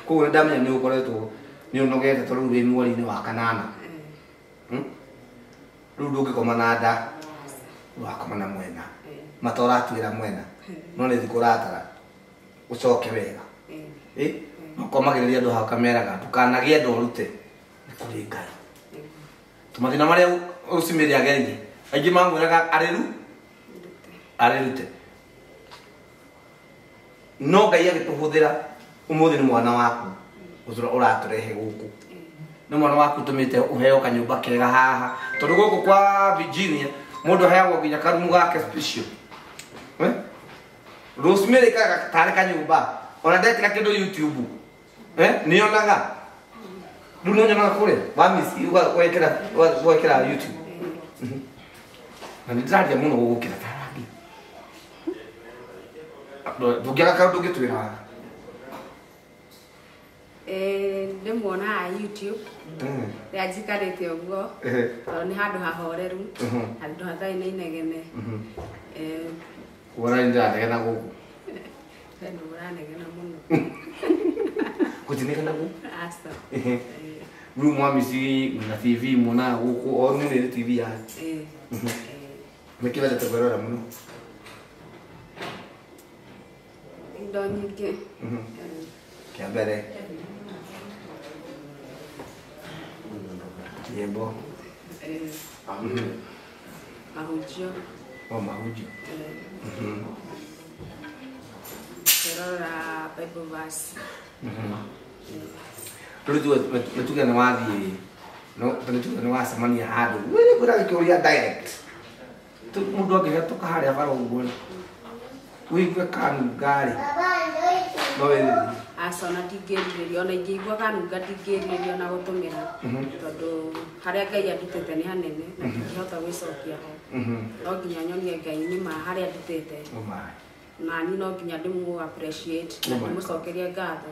Koguo nĩ ndamenya nĩ ũkoretwo nĩ ũnogete tondũ rĩu wĩ mweri-inĩ wa kanana. Rĩu ndũngĩkoma na nda. Wakoma na mwena. Mata ũratuĩra mwena. No nĩ thikũ ũratara. Ũcoke wega. Ũkomagĩrĩria andũ hau kameraga ndũkanagĩe ndũ ũrute. Nĩ kũrĩ Ngai. Tũmathĩna marĩa Rosemary agereire. Aingĩ mamwĩraga arĩrute. No Ngai agĩtũhũthĩra ũmũthĩ nĩ mwana waku ũratũrehe gũkũ. Nĩ mwana waku ũtũmĩte ũheo kanyũmba kega haha. Tondũ gũkũ kwa Virginia mũndũ aheagwo nginya karumu gake special. Rosemary kaga tarĩ kanyũmba. Ona ndekĩra kĩndũ YouTube. Nĩonaga. Rĩu nĩnyonaga kũrĩa wamisi wekĩra YouTube. Na nĩndĩraria mũno gũgũkĩra ta rangi. Ndũngĩaga kaũndũ ũngĩtwĩra haha. Ndĩmuonaga YouTube. Rĩrĩa njikarĩte ũguo. Tondũ nĩ handũ hahoreru. Handũ hatarĩ na inegene. Wona nĩ ndĩranegena gũkũ. We nĩ ũranegena mũno. Gũtinegena gũkũ? Aca. Rĩu mwamici na TV muonaga gũkũ o rĩu nĩ TV yayo. Nĩkĩ wendete kwĩrorera mũno? Indo nyingĩ. Kĩa mbere. Nyĩmbo. Mahunjio. O mahunjio. Kwĩrorera Bible verse. Rĩu tuge nĩ wathiĩ tondũ tuge nĩ wacemania handũ kwĩra gĩkĩũria direct. Mũndũ angĩhetũka harĩa bara ũguo rĩ, ũigue kanunga rĩ, no wĩrirĩrie. Aca ona ndingĩrirĩria ona ingĩigua kanunga ndingĩrirĩria ona gũtũmĩra tondũ harĩa Ngai andutĩte nĩ hanene na ndingĩhota gwĩcokia ho. No nginya nyonie Ngai nĩ ma harĩa andutĩte. Na niĩ no nginya ndĩmũ appreciate na ndĩmũcokerie ngatho.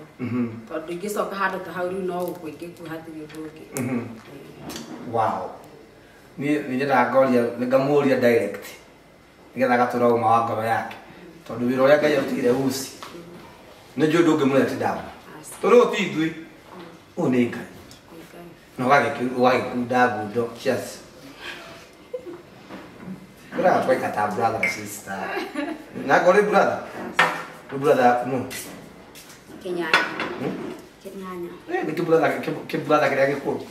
Tondũ ingĩcoka handũ ta hau rĩu no gũkua ingĩkua hatirĩ ũndũ ũngĩ. Wow. Niĩ nyendaga ngoria ngamũria direct nĩgetha agatũra ũma wa ngoro yake. Tondũ wĩra ũrĩa Ngai arutĩire uci nĩ njũĩ ndũngĩmwĩra ti ndawa. Tondũ ũyũ ti ithuĩ, ũyũ nĩ Ngai. Na ũgagĩkunda ngundo. Cheers. Brother, twaikata brother na sister. Na ngorĩ brother? Nĩ brother yaku nũ? Kĩnyanya. Kĩnyanya. Nĩ kĩ brother kĩrĩa gĩkũrũ.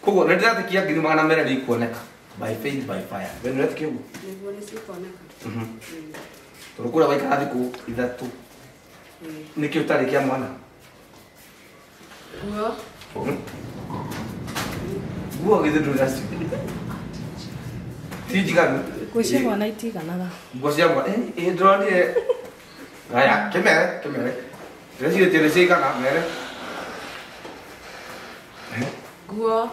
Koguo nĩ ndĩrathikia 200,000 nĩ ikuoneka. By faith by fire. We nĩ wetĩkia ũguo? Nĩguo nĩ cikoneka. Tondũ kũrĩa waikara thikũ 3 nĩkĩ ũtarĩ kĩa mwana? Nguo. Nguo githĩ ndũrĩ nacio? Ti njiganu? Nguo cia mwana itiganaga. Nguo cia mwana ndĩronire. Haya, kĩmere kĩmere. Ndĩrecirĩtie nĩ ciigana mere. Nguo.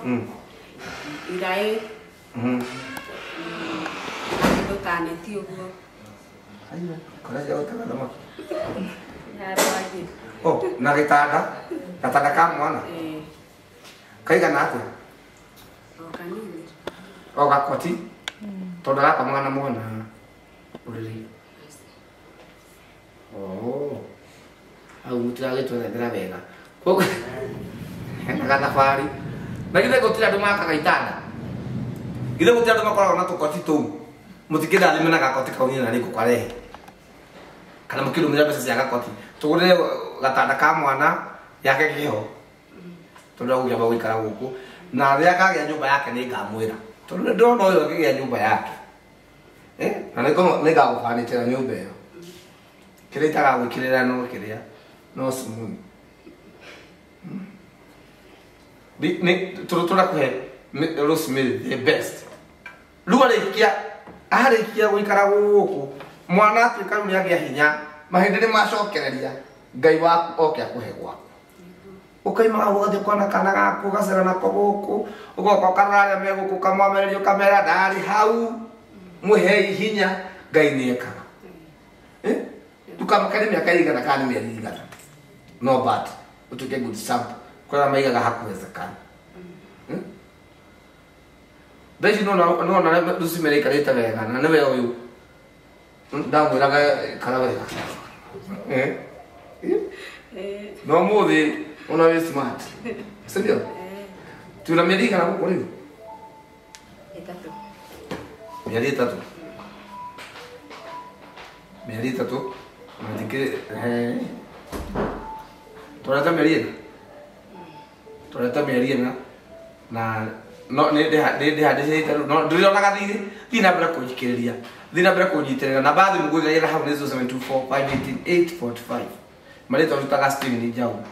Iraĩ. Kĩndũ ta neti ũguo. Aiyo, kora cia gũtega thamaki. Ndarwarie. Oh, na gĩtanda, gatanda ka mwana. Kaigana atĩa? O kanini. O gakoti? Tondũ arakomaga na mwana ũrĩrĩ. Oh. Hau mũtiragĩtwethera wega. Koguo hena gathabarĩ. Na githĩ gũtirĩ andũ makaga itanda? Githĩ gũtirĩ andũ makoragwo na tũkoti tũu? Mũtikĩndathime na gakoti kau niĩ na nĩ ngũkarehe. Kana mũkĩrũmĩrĩra mbeca cia gakoti. Tũgũrĩre gatanda ka mwana yake kĩho. Tondũ agũkĩamba gũikara gũkũ. Na rĩrĩa akagĩa nyũmba yake nĩ ngamwĩra. Tondũ nĩ ndĩrona ũyũ akĩgĩa nyũmba yake. Na nĩngagũbanĩtĩra nyũmba ĩyo. Kĩrĩa itagagwĩkĩrĩra no kĩrĩa no sumuni. Nĩ tũrakũhe Rosemary the best. Rĩu arĩkia gũikara gũkũ mwana atuĩka rĩu nĩagĩa hinya mahĩndĩ nĩ macokereria Ngai waku oke akũhe gwaku. Ũkaimaga ũgathiĩ kwana kana gaku ũgacera nako gũkũ ũgoka ũkarora arĩa me gũkũ ũkamamereria ũkamera ndarĩ hau mũhei hinya Ngai nĩekaga. Ndũkamake nĩ mĩaka ĩigana kana nĩ mĩeri ĩigana. No but ũtuĩke good sample kũrĩa maigaga hakuwezekana. Thaa ici nĩwona Rosemary aikarĩte wega na nĩwe ũyũ ndamwĩraga ikara wega. No ũmũthĩ ona wĩ smart. Si ndio? Tuna mĩeri igana gũkũ rĩu? 3. Mĩeri 3. Mĩeri 3. Na ndikĩrĩ tũreta mĩeri ĩna. Tũreta mĩeri ĩna na no nĩ ndĩhandĩcĩte rĩu no ndĩronaga thirĩ thiĩ na mbere kũnjikĩrĩria thiĩ na mbere kũnyitĩrĩra namba ya thimũ ngũigagĩra hau nĩ 0724 518 845 marĩtwa rutaga Steven Njau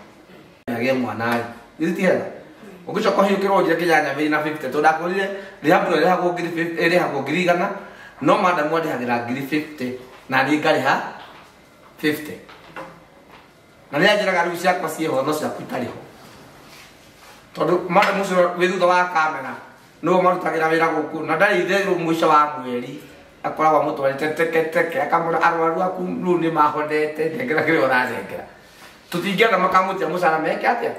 agĩe mwana rĩ githĩ ti hega ũngĩcoka ũhiũkĩrwo ũnjĩre kĩnya nyambĩrĩrie na 50 tondũ ndakwĩrire rehab ĩno ĩrĩhagwo 100,000 no madamu andĩhagĩra 50,000 na niĩ ngarĩha 50 na nĩ anjĩraga rĩu ciakwa ciĩho no ciaku itarĩ ho tondũ madamu ũcio wĩ thutha wa kamera nĩwe marutagĩra wĩra gũkũ na ndarĩ itherũ mũico wa mweri akoragwo amũtwarĩte teke teke akamwĩra arwaru aku rĩu nĩ mahonete ndengera kĩrĩa ũranengera tũtingĩenda makamũtia mũcara meke atĩa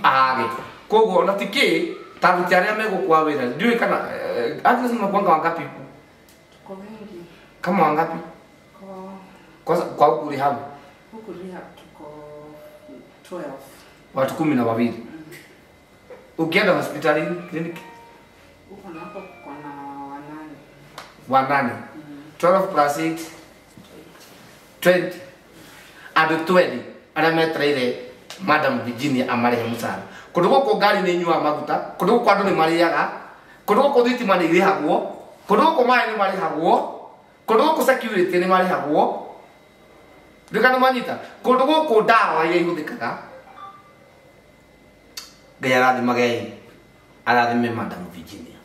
age koguo ona ti kĩ ta aruti arĩa megũkwa wĩra ndiũĩ kana Agnes mnakuanga wangapi? Tuko wengi. Kama wangapi? Kwa huku rehab? Huku rehab tuko 12. Watu 12. Ukienda hospitali kliniki? Huko nako kuna 8. 8. 12 plus 8 20. Andũ 20 arĩa metereire Madam Virginia amarehe mũcara. Kũndũ gũkũ ngari nĩ inyuaga maguta, kũndũ gũkũ andũ nĩ marĩaga, kũndũ gũkũ thitima nĩ irĩhagwo, kũndũ gũkũ maĩ nĩ marĩhagwo, kũndũ gũkũ security nĩ marĩhagwo. Ndũkana manyita, kũndũ gũkũ ndawa iria ihũthĩkaga. Ngai arathimage arathime Madam Virginia.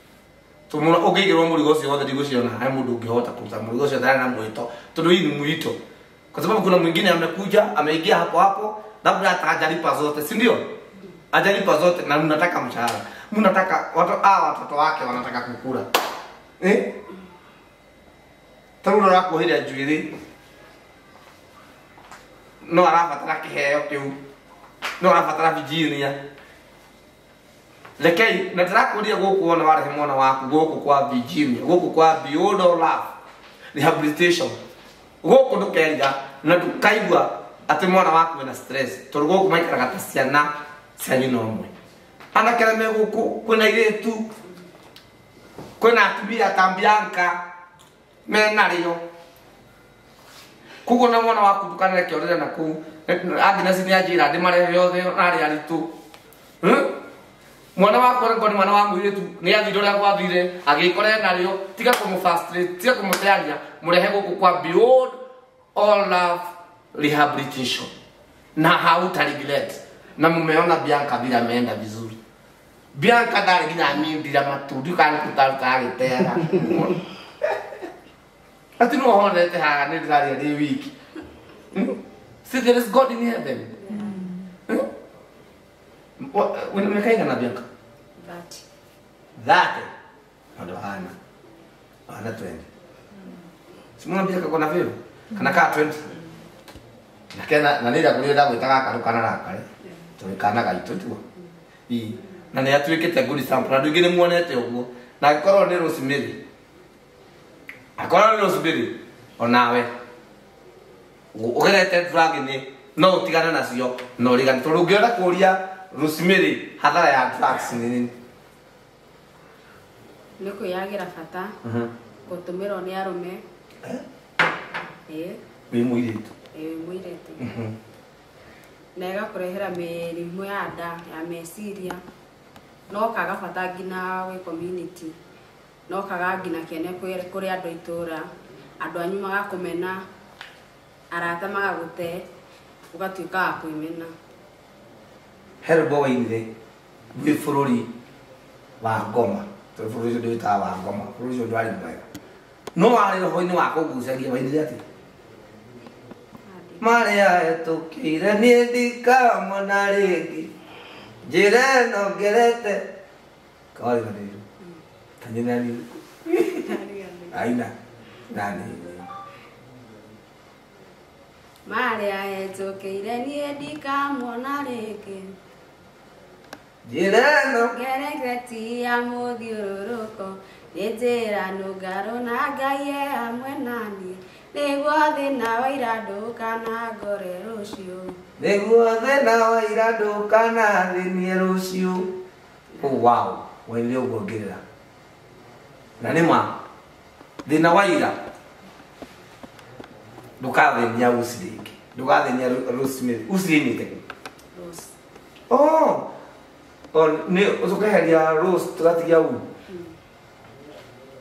Tũmũra ũngĩigĩrwo mũrigo ũcio wothe ndigũciona he mũndũ ũngĩhota kũruta mũrigo ũcio ndarĩ na mwĩto tondũ hii ni mwito. Kwa sababu kuna mwingine amekuja ameingia hapo hapo labda hata hajalipa zote, si ndio? Hajalipa zote na mnataka mshahara. Mnataka watu watoto wake wanataka kukula. Tarura rakuohire njuĩrĩ no arabatara kĩheo kĩu no arabatara Virginia. Rekei na ndĩrakũria gũkũ wona warehe mwana waku gũkũ kwa Virginia gũkũ kwa Beyond All Love Rehabilitation gũkũ ndũkerira na ndũkaigua atĩ mwana waku wĩna stress tondũ gũkũ maikaraga ta ciana cia nyina ũmwe. Anake arĩa me gũkũ kwĩna airĩtu kwĩna atumia ta Bianca menarĩo. Koguo na mwana waku ndũkanareke orĩre na kũu. Agnes nĩ anjĩra ndĩmarehe othe na arĩa aritũ. Mwana wakwa ngo ni mwana wa mwiritu ni athire uria gwathire agikore nario tiga kũmũ-frustrate tiga kũmũteania mũrehe gũkũ kwa Beyond All Love Rehabilitation na hauta regret. Na mumeona Bianca vile ameenda vizuri. Bianca ndari nginya mindira matundi kana kutaruta agitera. Ati no honete haha ni ndiraria ndi wiki. See, there is God in heaven. Wena na Bianca? 30. 30. Ndo hana. Hana 20. Simona Bianca kona vile? Kana ka 20. Na kena na nira kulira gwitaga karu kana rakare. Turi kana gaitu tuo. I na ni atuikite good sample. Andu ingi ni muonete uguo. Na akorwo ni Rosemary. Akorwo ni Rosemary onawe. Ugerete drug ni no utigane nacio no rigane tondu ungienda kuria Rosemary hathara ya drugs ni nini? Nĩ kwĩyagĩra bata. Gũtũmĩrwo nĩ arũme. Wĩ mũirĩtu. Wĩ mũirĩtu. Na ĩgakũrehera mĩrimũ ya nda ya meciria. No kaga bata nginya gwĩ community. No kaga nginya kĩene kũrĩ andũ a itũũra. Andũ anyu magakũmena. Arata magagũte. Ũgatuĩka wa kwĩmena. He rwĩmbo wainire wĩ bũrũri wa ngoma. Tondũ bũrũri ũcio ndĩwĩtaga wa ngoma. Bũrũri ũcio ndwarĩ mwega. No warĩ roho-inĩ wa kũgucagia wainire atĩa? Marĩa hetũkĩire niĩ ndikamona rĩngĩ. Njĩra ĩno ngerete. Kawariganĩirwo. Ta nyina nĩ ũrĩkũ? Aina. Nani? Marĩa hetũkĩire niĩ ndikamona rĩngĩ. Njĩra ĩno ngerete ti ya mũthiũrũrũko. Nĩ njĩra nũngarũ na Ngai e hamwe naniĩ. Nĩguo thĩna wa ira ndũkanangore rũciũ. Nĩguo thĩna wa ira ndũkanathĩnie rũciũ. Oh wow, wainire ũguo ngĩrĩra. Na nĩ ma thĩna wa ira ndũkathĩnia Uci rĩngĩ. Ndũkathĩnia Rosemary. Uci rĩinĩte kũ? Rose. Oh, oh nĩ ũtũkeheria Rose tũgatigia u.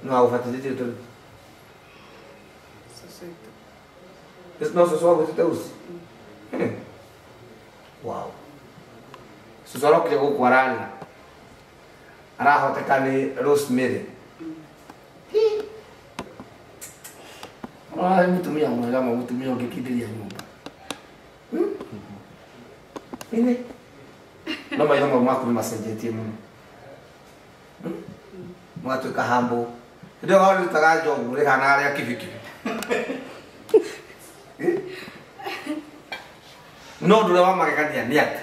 No agũbatithĩtie tondũ no cũcũ agwĩtĩte Uci. Wow. Cũcũ arokire gũkũ ararĩra. Arahoteka nĩ Rosemary. Ararĩ mũtumia mwega ma mũtumia ũngĩkindĩria nyũmba. Ĩnĩ. No maitho mau maku nĩ macenjetie mũno. Mũgatuĩka humble. Hĩndĩ ĩyo warutaga njogu rĩhanaga rĩa kibikibi. No ũndũ ũrĩa wa magegania nĩ atĩ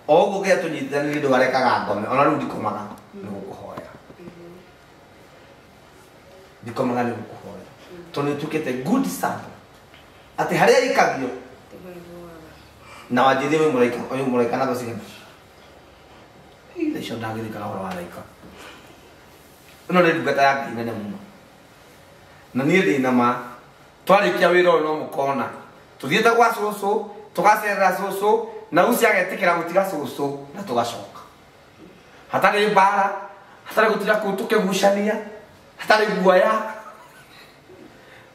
o ũguo kĩrĩa tũnyitithanĩrie ndũgarekaga ngome ona rĩu ndikomaga nĩ gũkũhoera. Ndikomaga nĩ gũkũhoera. Tondũ nĩ ũtuĩkĩte good sample. Atĩ harĩa ikagio na wanjĩtie wĩ mũraika ũyũ mũraika namba cigana? Thaa icio ndangĩthikana ũhoro wa araika. Ĩno nĩ ndungata ya Ngai nene mũno. Na niĩ ndĩ na ma twarĩkia wĩra ũyũ no mũkona. Tũthiĩte gwa cũcũ, tũgacerera cũcũ, na Uci agetĩkĩra gũtiga cũcũ na tũgacoka. Hatarĩ mbara, hatarĩ gũtira kũu tũkĩgucania, hatarĩ guoya.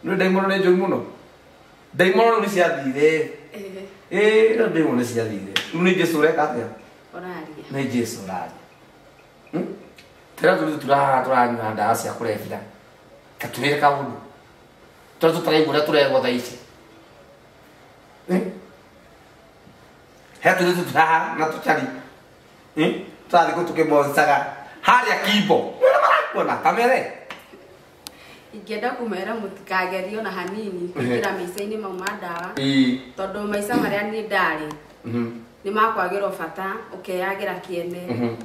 Nĩ ndaimono nĩ njũru mũno. Ndaimono rĩu nĩ ciathire. Rĩu ndaimono nĩ ciathire. Rĩu nĩ Jesũ ũreka atĩa? Ũraria. Nĩ Jesũ ũraria. Tĩra tũrĩ tũrahaha tũranyua ndawa cia kũrebia. Ta twĩre kaũndũ. Tondũ tũtaraigua ũrĩa tũregwo thaa ici. He tũrĩ tũrahaha na tũcari. Tũrathiĩ kũu tũkĩmbocaga. Harĩa kimbo. Nĩ marakuona kamere. Ingĩenda kũmera mũtikagerie ona hanini gwĩkĩra maica-inĩ mau ma ndawa. Tondũ maica marĩa niĩ ndarĩ nĩ makwagĩrwo bata ũkeyagĩra kĩene.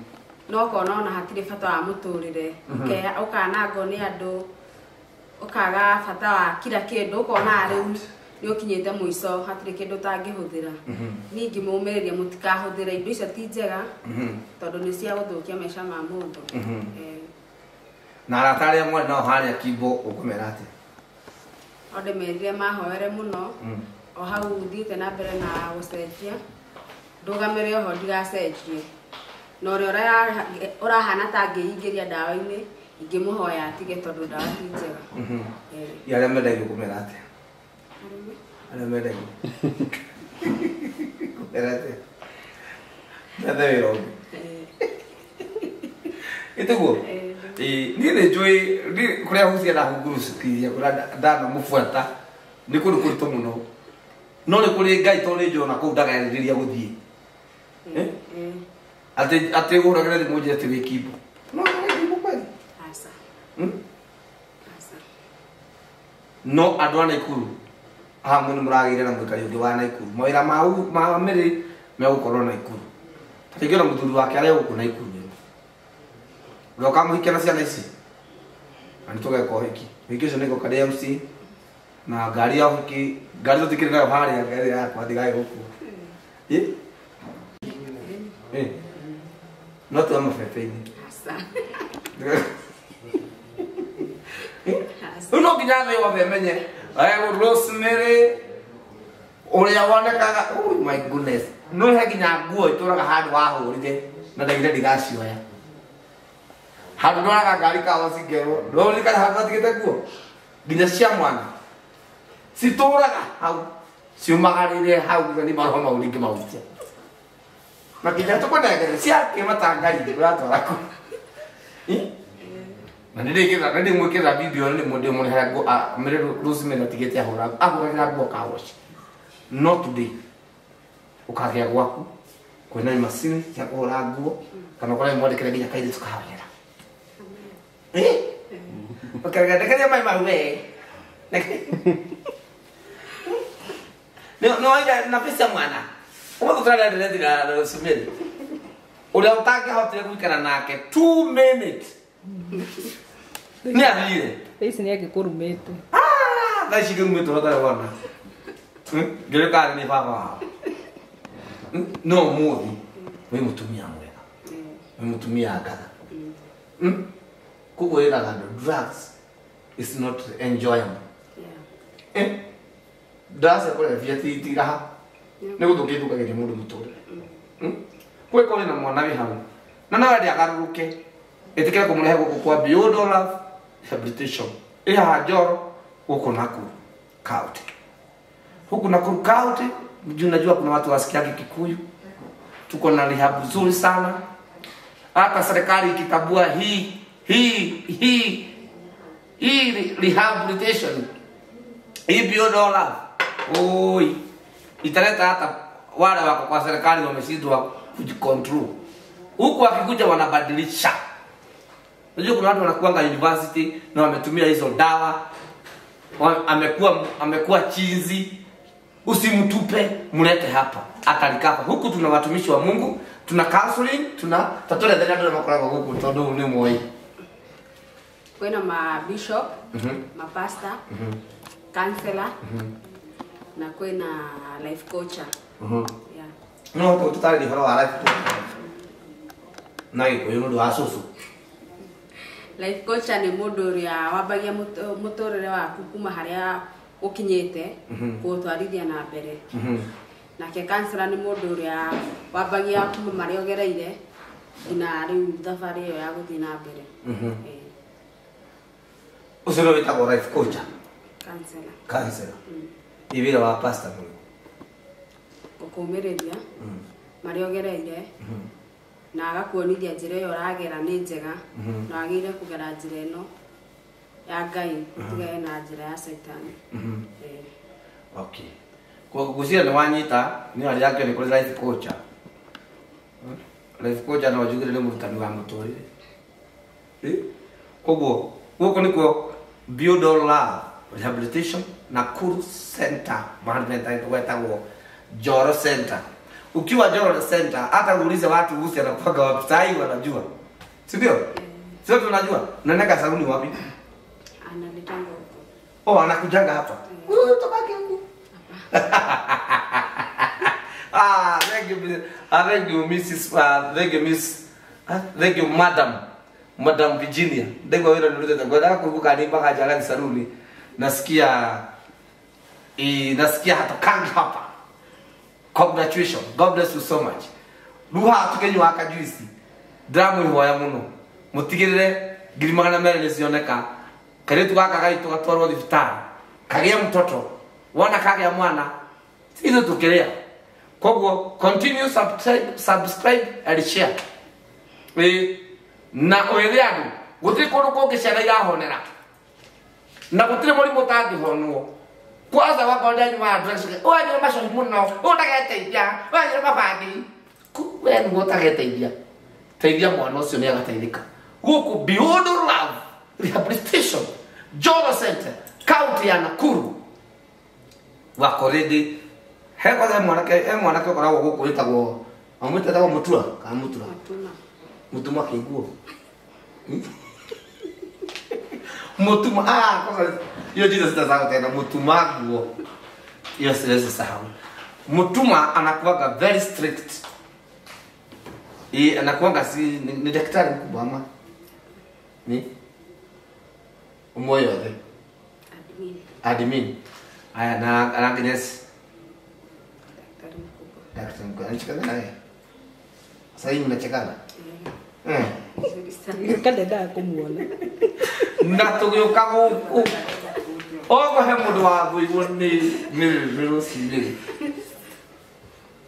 No ũkona ona hatirĩ bata wa mũtũrĩre. Ũkanangwo nĩ andũ, ũkaga bata wa kila kĩndũ, ũkona rĩu nĩ ũkinyĩte mũico hatirĩ kĩndũ ũtangĩhũthĩra. Niĩ ingĩmũmĩrĩria mũtikahũthĩre indo icio ti njega tondũ nĩ cia gũthũkia maica ma mũndũ. Na arata arĩa mwarĩ nao harĩa kimbo ũkũmera atĩa? O ndĩmerire mahoere mũno. O hau thiĩte na mbere na gũcenjia. Ndũgamĩre oho ndigacenjie. Na ũrĩa ũrahana ta angĩingĩria ndawa-inĩ ingĩmũhoya atige tondũ ndawa ti njega. Arĩa mendagio kũmera atĩa? Arĩa mendagio kũmera atĩa? Methe wĩra ũngĩ. Ĩtiguo? Niĩ nĩ njũĩ kũrĩa hucia na hungurucikiria kũrĩa ndanamũbuata nĩ kũndũ kũritũ mũno. No nĩ kũrĩ Ngai tondũ nĩ njũĩ ona kũu ndagaĩrĩria gũthiĩ. Atĩ atĩ ũhũragĩre thimũ njĩre atĩ wĩ Kimbo. No wĩ Kimbo kweli? Aca. Aca. No andũ a Naikuru hamwe nĩ mũragĩire na mũikari ũngĩ wa Naikuru. Mawĩra ma Mary megũkorwo Naikuru. Ta rĩngĩ ona mũthuri wake arĩ gũkũ Naikuru. Ũrĩa ũkamũhikia na ciana ici? Na nĩtũgeka ũhiki. Ũhiki ũcio nĩngoka ndĩ MC na ngari ya ũhiki, ngari tũtikĩrĩ nayo harĩa, ngari yakwa ndigae gũkua. No tuwe mabebe-inĩ. Aca. Rĩu no nginya thĩ yothe ĩmenye Rosemary ũrĩa wonekaga, oh my goodness, no he nginya nguo itũraga handũ wahũrire na ndaigire ndigacioya. Handũ ndwaraga ngari kawa cingerwo, ndũririkana handũ watigĩte nguo nginya cia mwana citũraga hau ciumagarĩre hau nginya nĩ maroho mau ningĩmahutia. Na nginya tũkũnengere ciake matangari ũratwara kũ. Na nĩ ndĩmwĩkĩrĩra video nĩ ndĩmũrehera nguo Mary Rosemary atigĩte ahũragĩra nguo kawoci. No today ũkagĩa gwaku kwĩna macini cia kũhũra nguo kana ũkorwo mwandĩkĩre nginya kairĩtu ka wĩra. Ũkarega ndekeria mai mau we. No ira na pesa mwana. Ũmũthĩ tũrarĩrĩria na Rosemary. Ũrĩa ũtangĩahotire gũikara nake 2 minutes. Nĩ athire. Thaa ici nĩ angĩkũrumĩte. Thaa ici ngĩrumĩtwo ũtarĩ wona. Ngĩrĩ karĩ nĩ baba wao. No ũmũthĩ wĩ mũtumia mwega. Wĩ mũtumia ngatha. Koguo ĩraga andũ drugs is not enjoyable. Drugs cia kũrebia ti raha. Nĩ gũthũkia ithũkagĩria mũndũ mũtũrĩre. Kwĩ kũrĩ na mwana wĩ hau. Na no wende agarũrũke. Ĩtĩkĩra kũmũrehe gũkũ kwa Beyond All Love Rehabilitation. Ĩ haha Njoro gũkũ Nakuru County. Huku Nakuru County, juu najua kuna watu wasikiagi Kikuyu. Tuko na rehab nzuri sana. Hata serikali ikitambua hii rehabilitation, hii Beyond All Love, oi, italeta hata wale wako kwa serikali wameshindwa kujicontrol. Huku wakikuja wanabadilisha. Unajua kuna watu wanakuanga university na wametumia hizo dawa, amekuwa chizi. Usimtupe, mlete hapa. Atalikafa. Huku tuna watumishi wa Mungu, tuna counseling, tuna tatore dhani andũ makoragwo gũkũ tondũ nĩ moĩ. Kwĩna ma bishop, ma pastor, counselor, na kwĩna life coach. Yeah. No tũtarĩrie ũhoro wa life coach. Na Gĩkũyũ nĩ ũndũ wa cũcũ. Life coach nĩ mũndũ ũrĩa wambagia mũtũrĩre waku kuma harĩa ũkinyĩte kũũtwarithia na mbere. Nake counselor nĩ mũndũ ũrĩa wambagia kuma marĩa ũgereire nginya rĩu thabarĩ ĩyo ya gũthiĩ na mbere. Ũcio nĩwe wĩtagwo life coach? Counselor. Counselor. Ĩ wĩra wa pastor nĩ ũrĩkũ? Gũkũmĩrĩria marĩa ũgereire na agakuonithia njĩra ĩyo ũragera nĩ njega na wagĩrĩire kũgera njĩra ĩno ya Ngai ũtigane na njĩra ya Caitani. Okay. Ngwĩciria nĩ wanyita nĩ arĩa angĩ nĩ kũrĩ life coach. Life coach no njugire nĩ mũrutani wa mũtũrĩre. Koguo gũkũ nĩkuo Beyond All Love Rehabilitation Nakuru Center, mahali gwetagwo Njoro Center. Ukiwa Njoro Center hata uulize watu usi anakuwaga wapi, sai wanajua. Si ndio? Sio tunajua. Unaenda saluni wapi? Analetanga huko. Oh, anakujanga hapa. Wewe toka huko. Ah, thank you. Thank you Mrs. Thank you Miss. Thank you Madam. Madam Virginia. Ndegwa wira nilete ngwenda kuruka ni mpaka janga saluni. Nasikia nasikia hatokangi hapa. Congratulations. God bless you so much. Ruha tukenywa aka juice. Ndĩramwĩhoya mũno mũtigĩrĩre 200,000 nĩcioneka kairĩtu gaka gaitũ gatwarwo thibitarĩ kagĩe mtoto wona kagĩa mwana ithuĩ tũkĩrĩa. Koguo continue subscribe and share. Na wĩre andũ gũtirĩ kũndũ kũngĩ ciana irahonera na gũtirĩ mũrimũ ũtangĩhonwo. Kwanza wakonda nyuma drugs wanyua macohi mũno ũtageteithia wanyua mabangi we nĩguo ũtageteithia teithia mwana ũcio nĩ agateithĩka. Gũkũ Beyond Love Rehabilitation Joro Center county ya Nakuru wako ready. He kwanza mwanake ũkoragwo gũkũ wĩtagwo amwĩtagwo Mutua kana Mutura Mutuma kĩguo Mutuma kwanza hiyo jina sitasahau tena Mutuma guo hiyo siwezi sahau. Mutuma anakuwaga very strict. Anakuwaga si ni daktari mkubwa ama ni umoyo the admin. Aya na Agnes daktari mkubwa. Daktari mkubwa anachekana naye. Sasa hivi mnachekana? Kande kumuona. Na tugĩũka gũkũ ogo he mũndũ wathũirwo nĩ rũcinĩ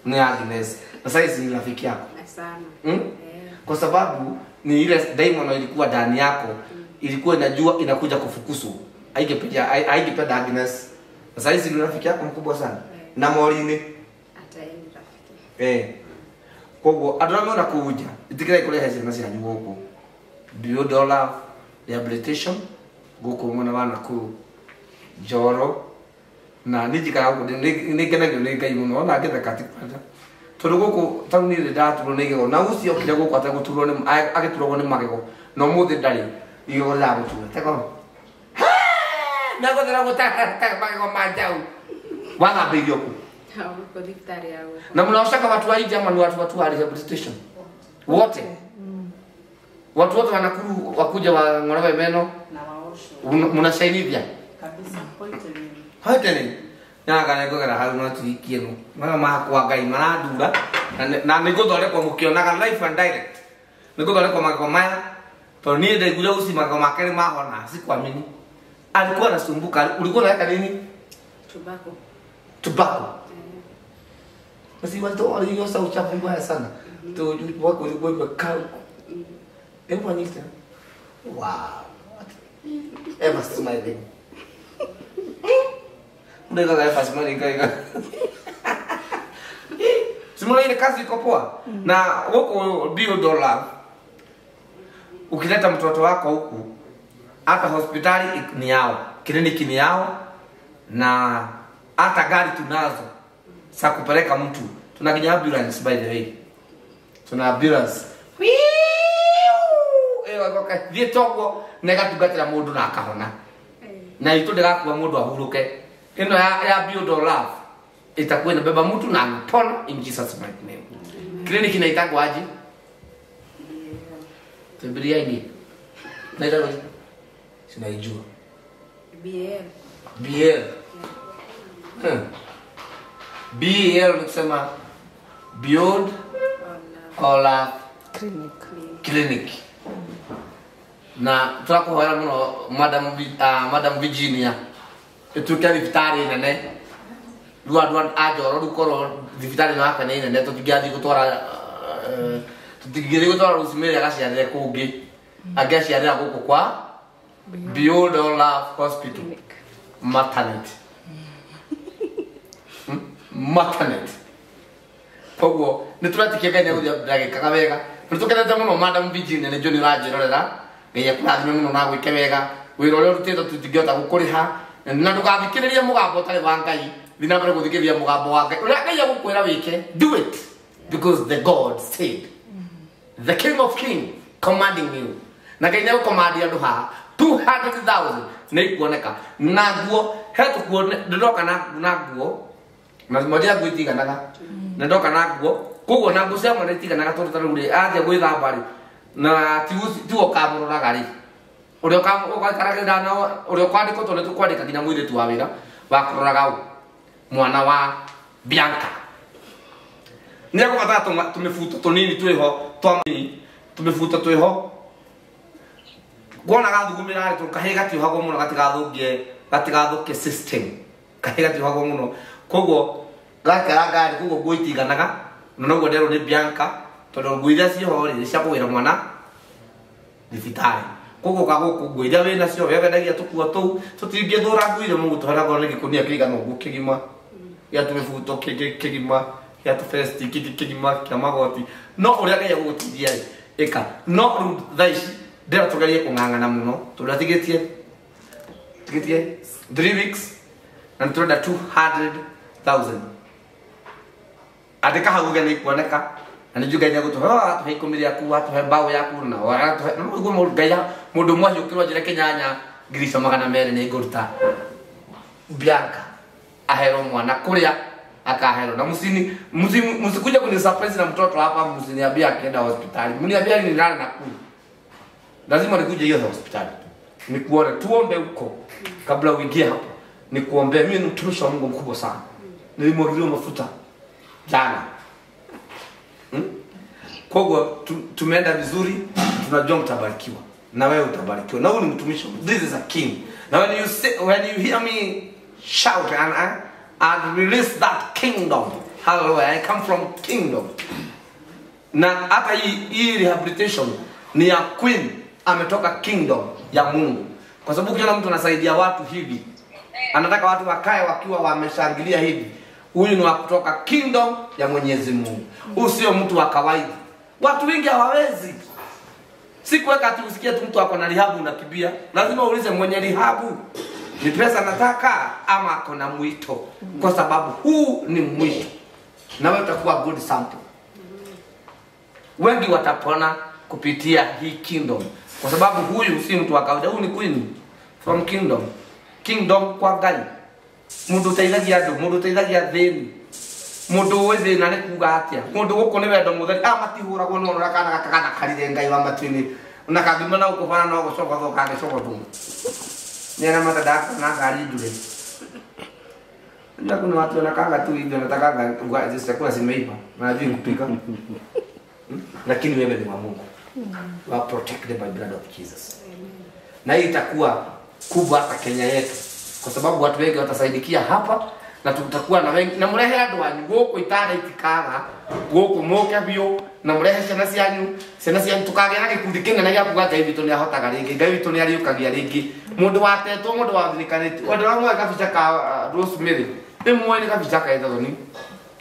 ni Agnes. Sasa hizi ni rafiki yako sana. Kwa sababu ni ile demon ilikuwa ndani yako ilikuwa inajua inakuja kufukusu. Haingependa Agnes. Sasa hizi ni rafiki yako mkubwa sana. Na Morini hata yeye ni rafiki. Koguo andũ arĩa mona kũnja ĩtĩkĩrai kũrehe ciana cianyu gũkũ Beyond Love Rehabilitation gũkũ mwena wa Nakuru Njoro na niĩ njikaraga gũkũ nĩ ngenagio nĩ Ngai mũno ona ngĩtheka ti kwenda tondũ gũkũ ta rĩu niĩ nĩndaturwo nĩ igego na ũcio okire gũkũ ategũturwo nĩ agĩturagwo nĩ magego na ũmũthĩ ndarĩ igego rĩragũtura tego nagũthera gũtata magego ma njaũ wathambĩirio kũ? Na mnaoshaka watu wa India ama watu wa rehabilitation wote? Watu wote wa Nakuru wakuja wang'olewe meno na waoshwe. Mnasaidia kabisa poite ni. Nyaga nĩngũgera hau no tuikie no. Maya makwa Ngai marandura na nĩngũthondekwo mũkĩonaga live and direct. Nĩngũthondekwo magego maya tondũ niĩ ndaiguire uci magego make nĩ mahona sikuamini. Alikuwa anasumbuka. Ulikuwa unaweka nini? Tobacco. Tobacco. Basi watu waliosa uchafu mbaya sana. Tu wako ulikuwa imekaa huko. Hebu anita. Wow. Eva smiling. Ndeka Eva smiling kaika. Simona ile kazi iko poa. Na huko Beyond Love ukileta mtoto wako huku hata hospitali ni yao, kliniki ni yao na hata gari tunazo za kupeleka mtu. Tuna kinya ambulance by the way. Tuna ambulance. Thiĩ toguo na ĩgatungatĩra mũndũ na akahona. Na itũ ndĩgakua mũndũ ahurũke. Ĩno ya Beyond Love itakuwa inabeba mtu na anapona in Jesus mighty name. Kliniki inaitangwa aje? Bibilia ini. Naitangwa aje? Sinaijua. BL. BL. BL ni kusema Beyond All Love Clinic. Na turakuhoera muno Madam Virginia ituke thibitarĩ nene rĩu andũ a Njoro rĩu korwo thibitarĩ ĩno yake nĩ nene tũtingĩathiĩ gũtwara Rosemary agaciarĩre kũngĩ angĩaciarĩra gũkũ kwa Beyond All Love Hospital Maternity. Maternity. Koguo nĩ tũretikia Ngai nĩegũthiĩ ndagĩkaga wega. Nĩ tũkenete mũno Madam Virginia nĩ njũĩ nĩ ũranjĩrorera. Ngai akũrathime mũno na agwĩke wega. Wĩra ũrĩa ũrutĩtwo tũtingĩhota gũkũrĩha na ndũgathikĩrĩrie mũgambo ũtarĩ wa Ngai. Thiĩ na mbere gũthikĩrĩria mũgambo wa Ngai. Ũrĩa Ngai egũkwĩra wĩke, do it because the God said. The King of Kings commanding you. Na Ngai nĩegũkomandia andũ haha 200,000 nĩ ikuoneka. Na nguo he tũkuo ndĩroka na nguo na moja nguo itiganaga. Na ndoka na nguo koguo na nguo cia mwana itiganaga tondũ ta rĩu rĩ athiĩ gwĩthamba rĩ na tiwe ũkamũroraga rĩ ũrĩa ũgaikaragĩra na ũrĩa ũkwandĩkwo tondũ nĩtũkwandĩka nginya mũirĩtu wa wĩra wa kũroraga ũ mwana wa Bianca nĩegũbatara tũmĩbuto tũnini twĩho twa Tumibuto twiho. Kuona gathugumira ri kahĩ gatiohagwo mũno gatigathũkie system. Kahĩ gatiohagwo mũno. Koguo gakara ngari koguo nguo itiganaga na noguo nderwo nĩ Bianca tondũ nguo iria ciho rĩ nĩ cia kũgĩra mwana thibitarĩ. Koguo ka gũkũ nguo iria wĩ nacio we wendagia tũkuo tũu tũtingĩthũra nguo iria mũgũtũhera korwo nĩ gĩkũnia kĩigana ũguo kĩgima gĩa tũmĩbuto kĩngĩ kĩgima gĩa tũbesti kĩngĩ kĩgima kĩa magoti no ũrĩa Ngai egũgũteithia rĩ ĩka no rĩu thaa ici ndĩra tũgerie kũng'ang'ana mũno tondũ atigĩtie 3 weeks na nĩtũrenda 200,000. Andĩka hau uge nĩikuoneka na nĩ njũĩ Ngai nĩegũtũhe atũhe ikũmi rĩaku atũhe mbaũ yaku na atũhe ũguo Ngai mũndũ ũmwe ahiũkĩrwo njĩre kĩnyanya ngiri icio 200 nĩngũruta Bianca aherwo mwana kũrĩa akaherwo na msikuja kuni surprise na mtoto hapa msiniambia akienda hospitali mniambia nilala Nakuru lazima nikuje hiyo hospitali nikuone tuombe huko kabla uingie hapo nikuombe. Mimi ni mtumishi wa Mungu mkubwa sana nilimwagiliwa mafuta jana. Koguo tumeenda vizuri tunajua mtabarikiwa na wewe utabarikiwa na huyu ni mtumishi. This is a king. Now when you hear me shout and release that kingdom, hallelujah, I come from kingdom. Na hata hii rehabilitation ni ya queen ametoka kingdom ya Mungu. Kwa sababu ukiona mtu anasaidia watu hivi anataka watu wakae wakiwa wameshangilia hivi, huyu ni wa kutoka kingdom ya Mwenyezi Mungu. Huyu sio mtu wa kawaida. Watu wengi hawawezi. Sikuweka ati usikie tu mtu ako na rehab unakimbia. Lazima uulize mwenye rehab ni pesa nataka ama ako na mwito. Kwa sababu huu ni mwito. Na wewe utakuwa good sample. Wengi watapona kupitia hii kingdom. Kwa sababu huyu si mtu wa kawaida, huyu ni queen from kingdom. Kingdom kwa Ngai. Mundu uteithagia andu, mundu uteithagia thĩni. Mundu ũĩ thĩna nĩ kuga atĩa. Mundu gũkũ nĩ wendo mũtheri. Matihũragwo no ũrĩa kana gaka gathakarire Ngai wa matu-inĩ. Na kangiuma na gũkũ bara no gũcogothwo kangĩcogothwo. Nĩ arĩa matendaka na ngari ndure. Unajua kuna watu wanakaanga tu hivyo wanatakanga chakula zimeiva. Wanajua kupika. Lakini wewe ni wa Mungu. You are protected by blood of Jesus. Na hii itakuwa kubwa hata Kenya yetu. Kwa sababu watu wengi watasaidikia hapa na tutakuwa na wengi na murehe andu anyu guku itara itikaga guku moke biu na murehe ciana cianyu tukagia na gikundi kinene gĩa kuga Ngai witũ nĩahotaga rĩngĩ Ngai witũ nĩariũkagia rĩngĩ mũndũ watetwo mũndũ wathirikanĩtio ũndũ wa mwe kabica ka Rosemary nĩ muoĩ nĩ kabica ka ithoni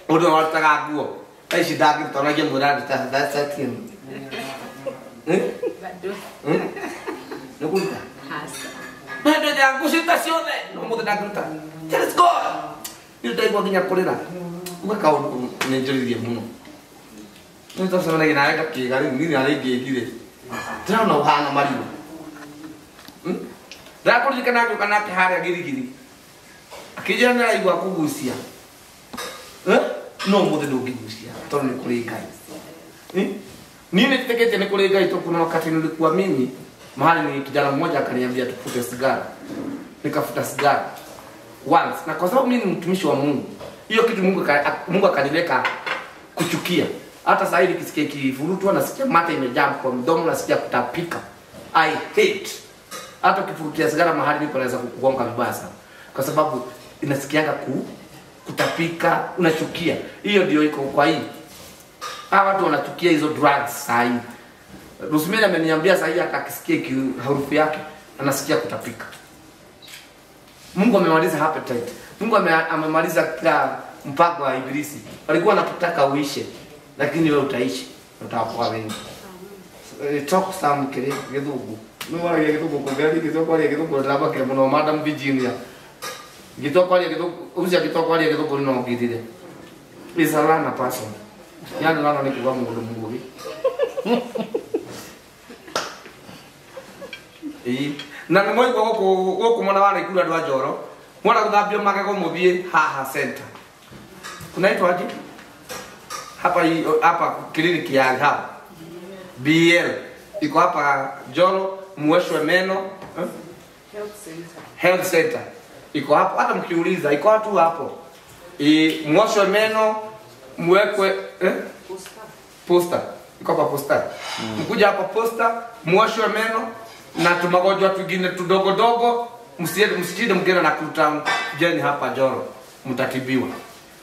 ũndũ warutaga nguo thaa ici ndangĩruta ona ngĩmwĩra nduta nĩ kũruta nĩ ngucita ciothe no mũthĩ ndangĩruta. Let's go. Nĩndaigua nginya kũrĩra uga kaũndũ nĩ njũririe mũno nĩ twacemanagia nawe ngakĩga rĩu niĩ narĩ ngĩngire ndĩrona ũhana marigũ ndakũririkana ngĩũka nake harĩa Girigiri akĩnjĩra nĩaraigua kũgucia no mũthĩ ndũngĩgucia tondũ nĩ kũrĩ Ngai. Niĩ nĩtĩkĩtie nĩ kũrĩ Ngai tondũ kuna wakati nilikuwa mimi mahali ni kijana mmoja akaniambia tufute sigara nikafuta sigara once na kwa sababu mimi ni mtumishi wa Mungu hiyo kitu Mungu akaniweka kuchukia. Hata sasa hivi nikisikia kivurutwa nasikia mate imejaa kwa mdomo nasikia kutapika. I hate. Hata ukifurutia sigara mahali nipo naweza kukugonga vibaya sana. Kwa sababu inasikianga kutapika, unachukia. Hiyo ndio iko kwa hii. Hawa watu wanachukia hizo drugs sasa hivi. Rosemary ameniambia sasa hivi akisikia harufu yake anasikia kutapika. Mungu amemaliza appetite. Mungu amemaliza kila mpango wa ibilisi. Walikuwa wanataka uishe, lakini wewe utaishi. Utawakoa wengi. Talk some kile githugu. Ni wala githugu kwa gari githugu kwa githugu ndaba kile muno Madam Virginia. Githugu kwa githugu usia githugu kwa githugu no githire. Is a learner person. Yani lana ni kuga mundu mugugi. Na nĩ mwaigua gũkũ mwena wa Naikuru andũ a Njoro mwana gũthambio magego mũthiĩ haha center kunaitwa aje hapa hapa kliniki ya hapa BL iko hapa Njoro muoshwe meno Health center. Health center iko hapo, hata mkiuliza iko tu hapo. Muoshwe meno muwekwe poster Iko hapa Posta. Mkuja hapa Posta, muoshwe meno na tumagonjwa twingine tudogo dogo, msijide mgeni na kuta jeni hapa Njoro, mtatibiwa.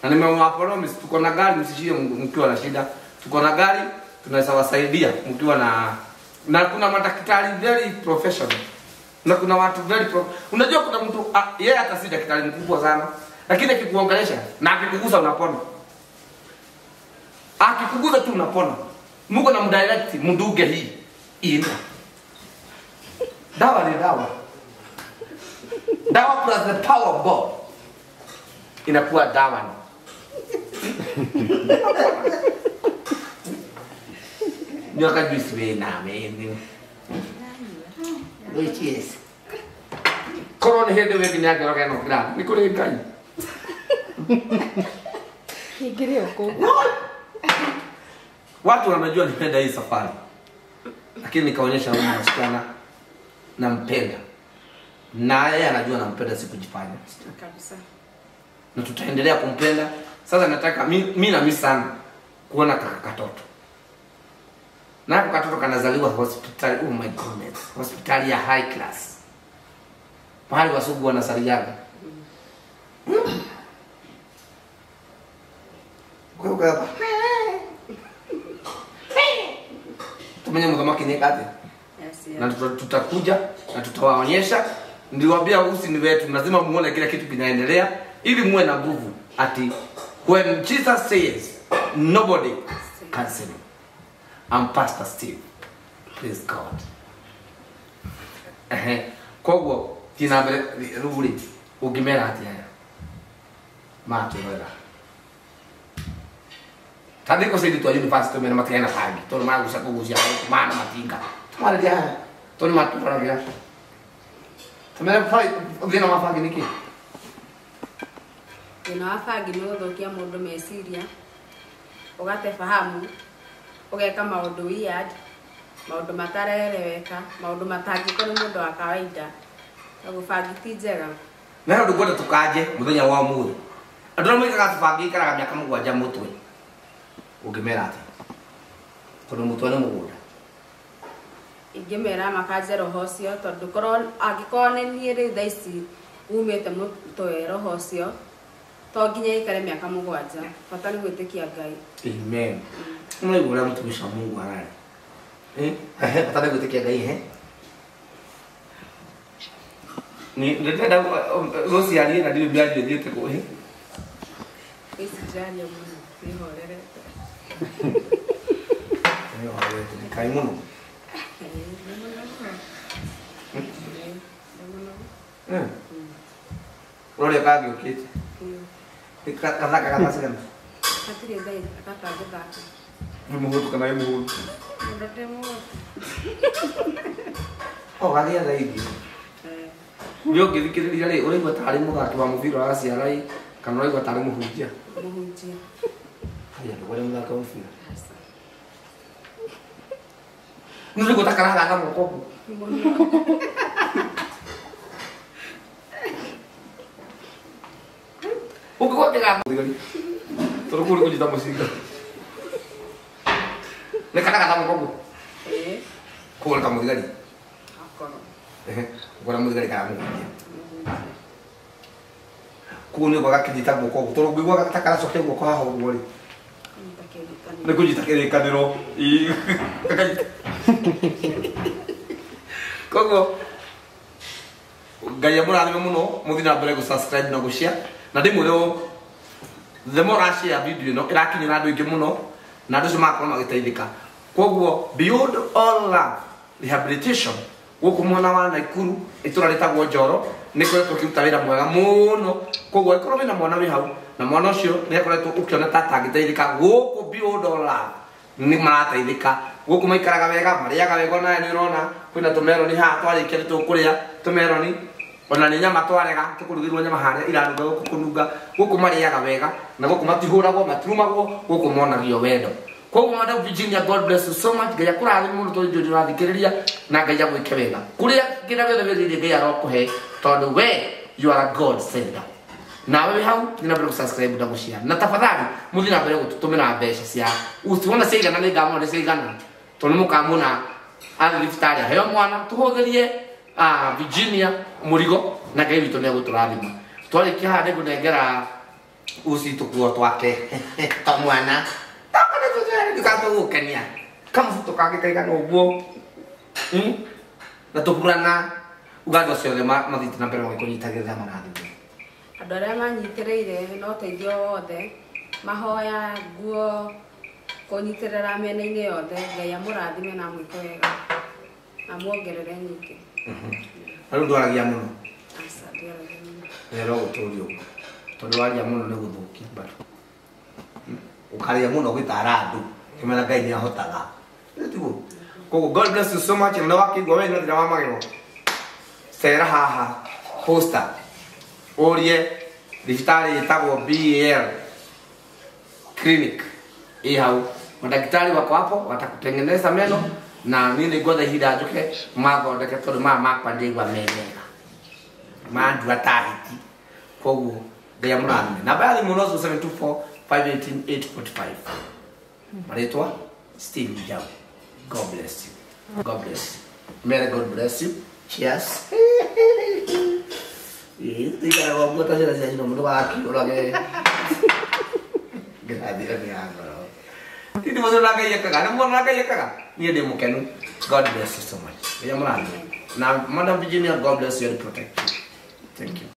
Na nimewapromise tuko na gari, msijide mkiwa na shida. Tuko na gari tunaweza wasaidia mkiwa na kuna madaktari very professional. Na kuna watu very unajua kuna mtu yeye hata si daktari mkubwa sana, lakini akikuongelesha na akikugusa unapona. Akikugusa tu unapona. Mungu na mdirect mduge hii. Ina. Dawa ni dawa. Dawa plus the power of God. Inakuwa dawa ni. Nyoka juice we na me. Which is korwo nĩ hĩndĩ wĩ nginya ngĩroge no ngira nĩ kũrĩ Ngai. Ingĩrĩ ũkũ. Watu wanajua nipenda hii safari. Lakini nikaonyesha huyu msichana nampenda. Na yeye anajua nampenda, sikujifanya. Kabisa. Na tutaendelea kumpenda. Sasa nataka mimi na mimi sana kuona kaka katoto. Na katoto kanazaliwa hospitali, oh my goodness, hospitali ya high class. Pahali wasugu wanasaliaga. Kwa hiyo tumenye mthamaki ni kati. Yes, yes. Na tutakuja na tutawaonyesha. Niliwaambia usi ni wetu, lazima muone kila kitu kinaendelea ili muwe na nguvu. Ati when Jesus says nobody can say no. I'm Pastor Steve. Praise God. Koguo tina mbere ruri ungimera atia aya matwĩrorera ta thikũ cithi twa university mena matigana bangi tondũ magucia kũgucia mana matinga twarĩria haha tondũ matũroragira tũmere thĩna wa bangi nĩkĩ? Thĩna wa bangi nĩ gũthũkia mũndũ meciria, ũgate fahamu, ũgeka maũndũ weird, maũndũ matareleweka, maũndũ matangĩkwo nĩ mũndũ wa kawaida. Koguo bangi ti njega. Na he ũndũ ngwenda tũkanje mũthenya wa ũmũthĩ. Andũ arĩa moigaga bangi ĩikaraga mĩaka 7 mũtwe. Ũngĩmera atĩa? Tondũ mũtwe nĩ mũgũnda. Ingĩmera makanje roho ũcio tondũ korwo angĩkorwo nĩ niĩ rĩu thaa ici umĩte mũtwe roho ũcio to nginya ĩikare mĩaka 7, bata nĩ gwĩtĩkia Ngai. Amen. Unaigua ũrĩa mũtumishi wa Mungu ararĩ. Bata nĩ gwĩtĩkia Ngai, Ni ndĩrenda gũciarie na ndirĩ mĩario ĩthiĩte kũ, Ici ndĩraria mũno, nĩhorerete. Nĩhorerete, nĩ kai mũno. Nĩ mũno mũno. Nĩ mũno. Ũrorĩa kangĩũkĩte? Gathaka gathaa cigana? Hatirĩ thaa gatangĩthaka. Nĩ mũhũtu kana wĩ mũhũtu? Mũndũ ndĩ mũhũtu. O gathĩa thaa ingĩ. Nĩ ũngĩthikĩrĩria rĩ, ũraigua tarĩ mũthaki wa mũbira wa CRI kana ũraigua tarĩ mũhunjia? Mũhunjia. Haya, ndũgware mũthaki wa mũbira. Nĩ ũraigua ta karagatha guoko ũguo? Ũngĩgwa kĩgatha thigari. Tondũ kũu nĩ kũnyita mũcinga. Nĩ karagatha guoko ũguo? Ĩĩ. Kũu nĩ kamũthigari? Akorwo. Ũkora mũthigari kana mũhunjia. Kũu nĩ ũguo gakĩnyita guoko ũguo tondũ ũngĩigua ta karacokia guoko haha ũguo rĩ. Nĩ kũnyita kĩrĩkanĩro. Gakanyita. Koguo Ngai amũrathime mũno, mũthiĩ na mbere gũ-subscribe na gũ-share. Na ndĩmwĩre ũũ, the more ũra-share video ĩno ĩrakinyĩra andũ aingĩ mũno na andũ acio magakorwo magĩteithĩka. Koguo Beyond All Love Rehabilitation gũkũ mwena wa Nakuru itũra rĩtagwo Njoro nĩ ĩkoretwo ĩkĩruta wĩra mwega mũno. Koguo angĩkorwo wĩna mwana wĩ hau na mwana ũcio nĩ akoretwo ũkĩona ta atangĩteithĩka gũkũ Beyond All Love nĩ marateithĩka. Gũkũ maikaraga wega, marĩaga wega, onawe nĩ ũrona kwĩna tũmeroni haha twarĩkia nĩ tũkũrĩa tũmeroni, ona nĩ nyama twarega tũkũrugĩrwo nyama harĩa iranunga gũkũ kũnunga. Gũkũ marĩaga wega na gũkũ matihũragwo, matirumagwo, gũkũ monagio wendo. Koguo Madam Virginia, God bless you so much. Ngai akũrathime mũno tondũ nĩ ũrathikĩrĩria na Ngai agwĩke wega. Kũrĩa kĩrĩa gĩothe wĩrirĩrie Ngai arokũhe tondũ we you are a God sender. Nawe hau thina mbere gũ-subscribe na gũ-share. Na tafadhali muthi na mbere gũtũtũmĩra mbeca cia uciona ciaigana nĩ ngamona ciaigana tondũ nĩ mũkamũna athiĩ thibitarĩ aheo mwana tũhũthĩrie Virginia mũrigo na Ngai witũ nĩ egũtũrathima. Twarĩkia haha nĩngũnengera uci tũkuo twake twa mwana ndikatũgũkenia kamũbuto kangĩ kaigana ũguo na tũburana uga andũ acio othe mathiĩte na mbere magĩkũnyitagĩrĩra marathimo. Andũ arĩa manyitĩrĩire na ũteithio wothe mahoya nguo kũnyitĩrĩra mĩena-inĩ yothe Ngai amũrathime na amwĩke wega amuongerere nyingĩ. Na rĩu ndwaragia mũno? Aca, ndiaragia mũno. Rero gũtũria ũguo tondũ waria mũno nĩ gũthũkia bado ũkaria mũno gwĩtara andũ kĩmera Ngai nĩ ahotaga. Tiguo? Koguo God bless you so much na wakĩigua wena thĩna wa magego cera haha poster ũrie thibitarĩ ĩtagwo BAL clinic ĩ hau madaktari wako hapo watakutengeneza meno na niĩ nĩ ngwetha ihinda njũke mathondeke tondũ maya makwa ndĩigua me mega mandua ta hiti. Koguo Ngai amũrathime. Namba ya thimũ no 0724 518 845. Marĩtwa Steve Njau. God bless you. God bless you. May God bless you. Cheers. Tikara ũguo ta ciana cia nyina mũndũ wakiũrage ngĩrathira nĩ ya ngoro. Ti nĩ mũndũ Ngai ekaga, nĩ mũndũ Ngai ekaga. Niĩ ndĩ mũkenu. God bless you so much. Ngai amũrathime. Na Madam Virginia, God bless you and protect you. Thank you.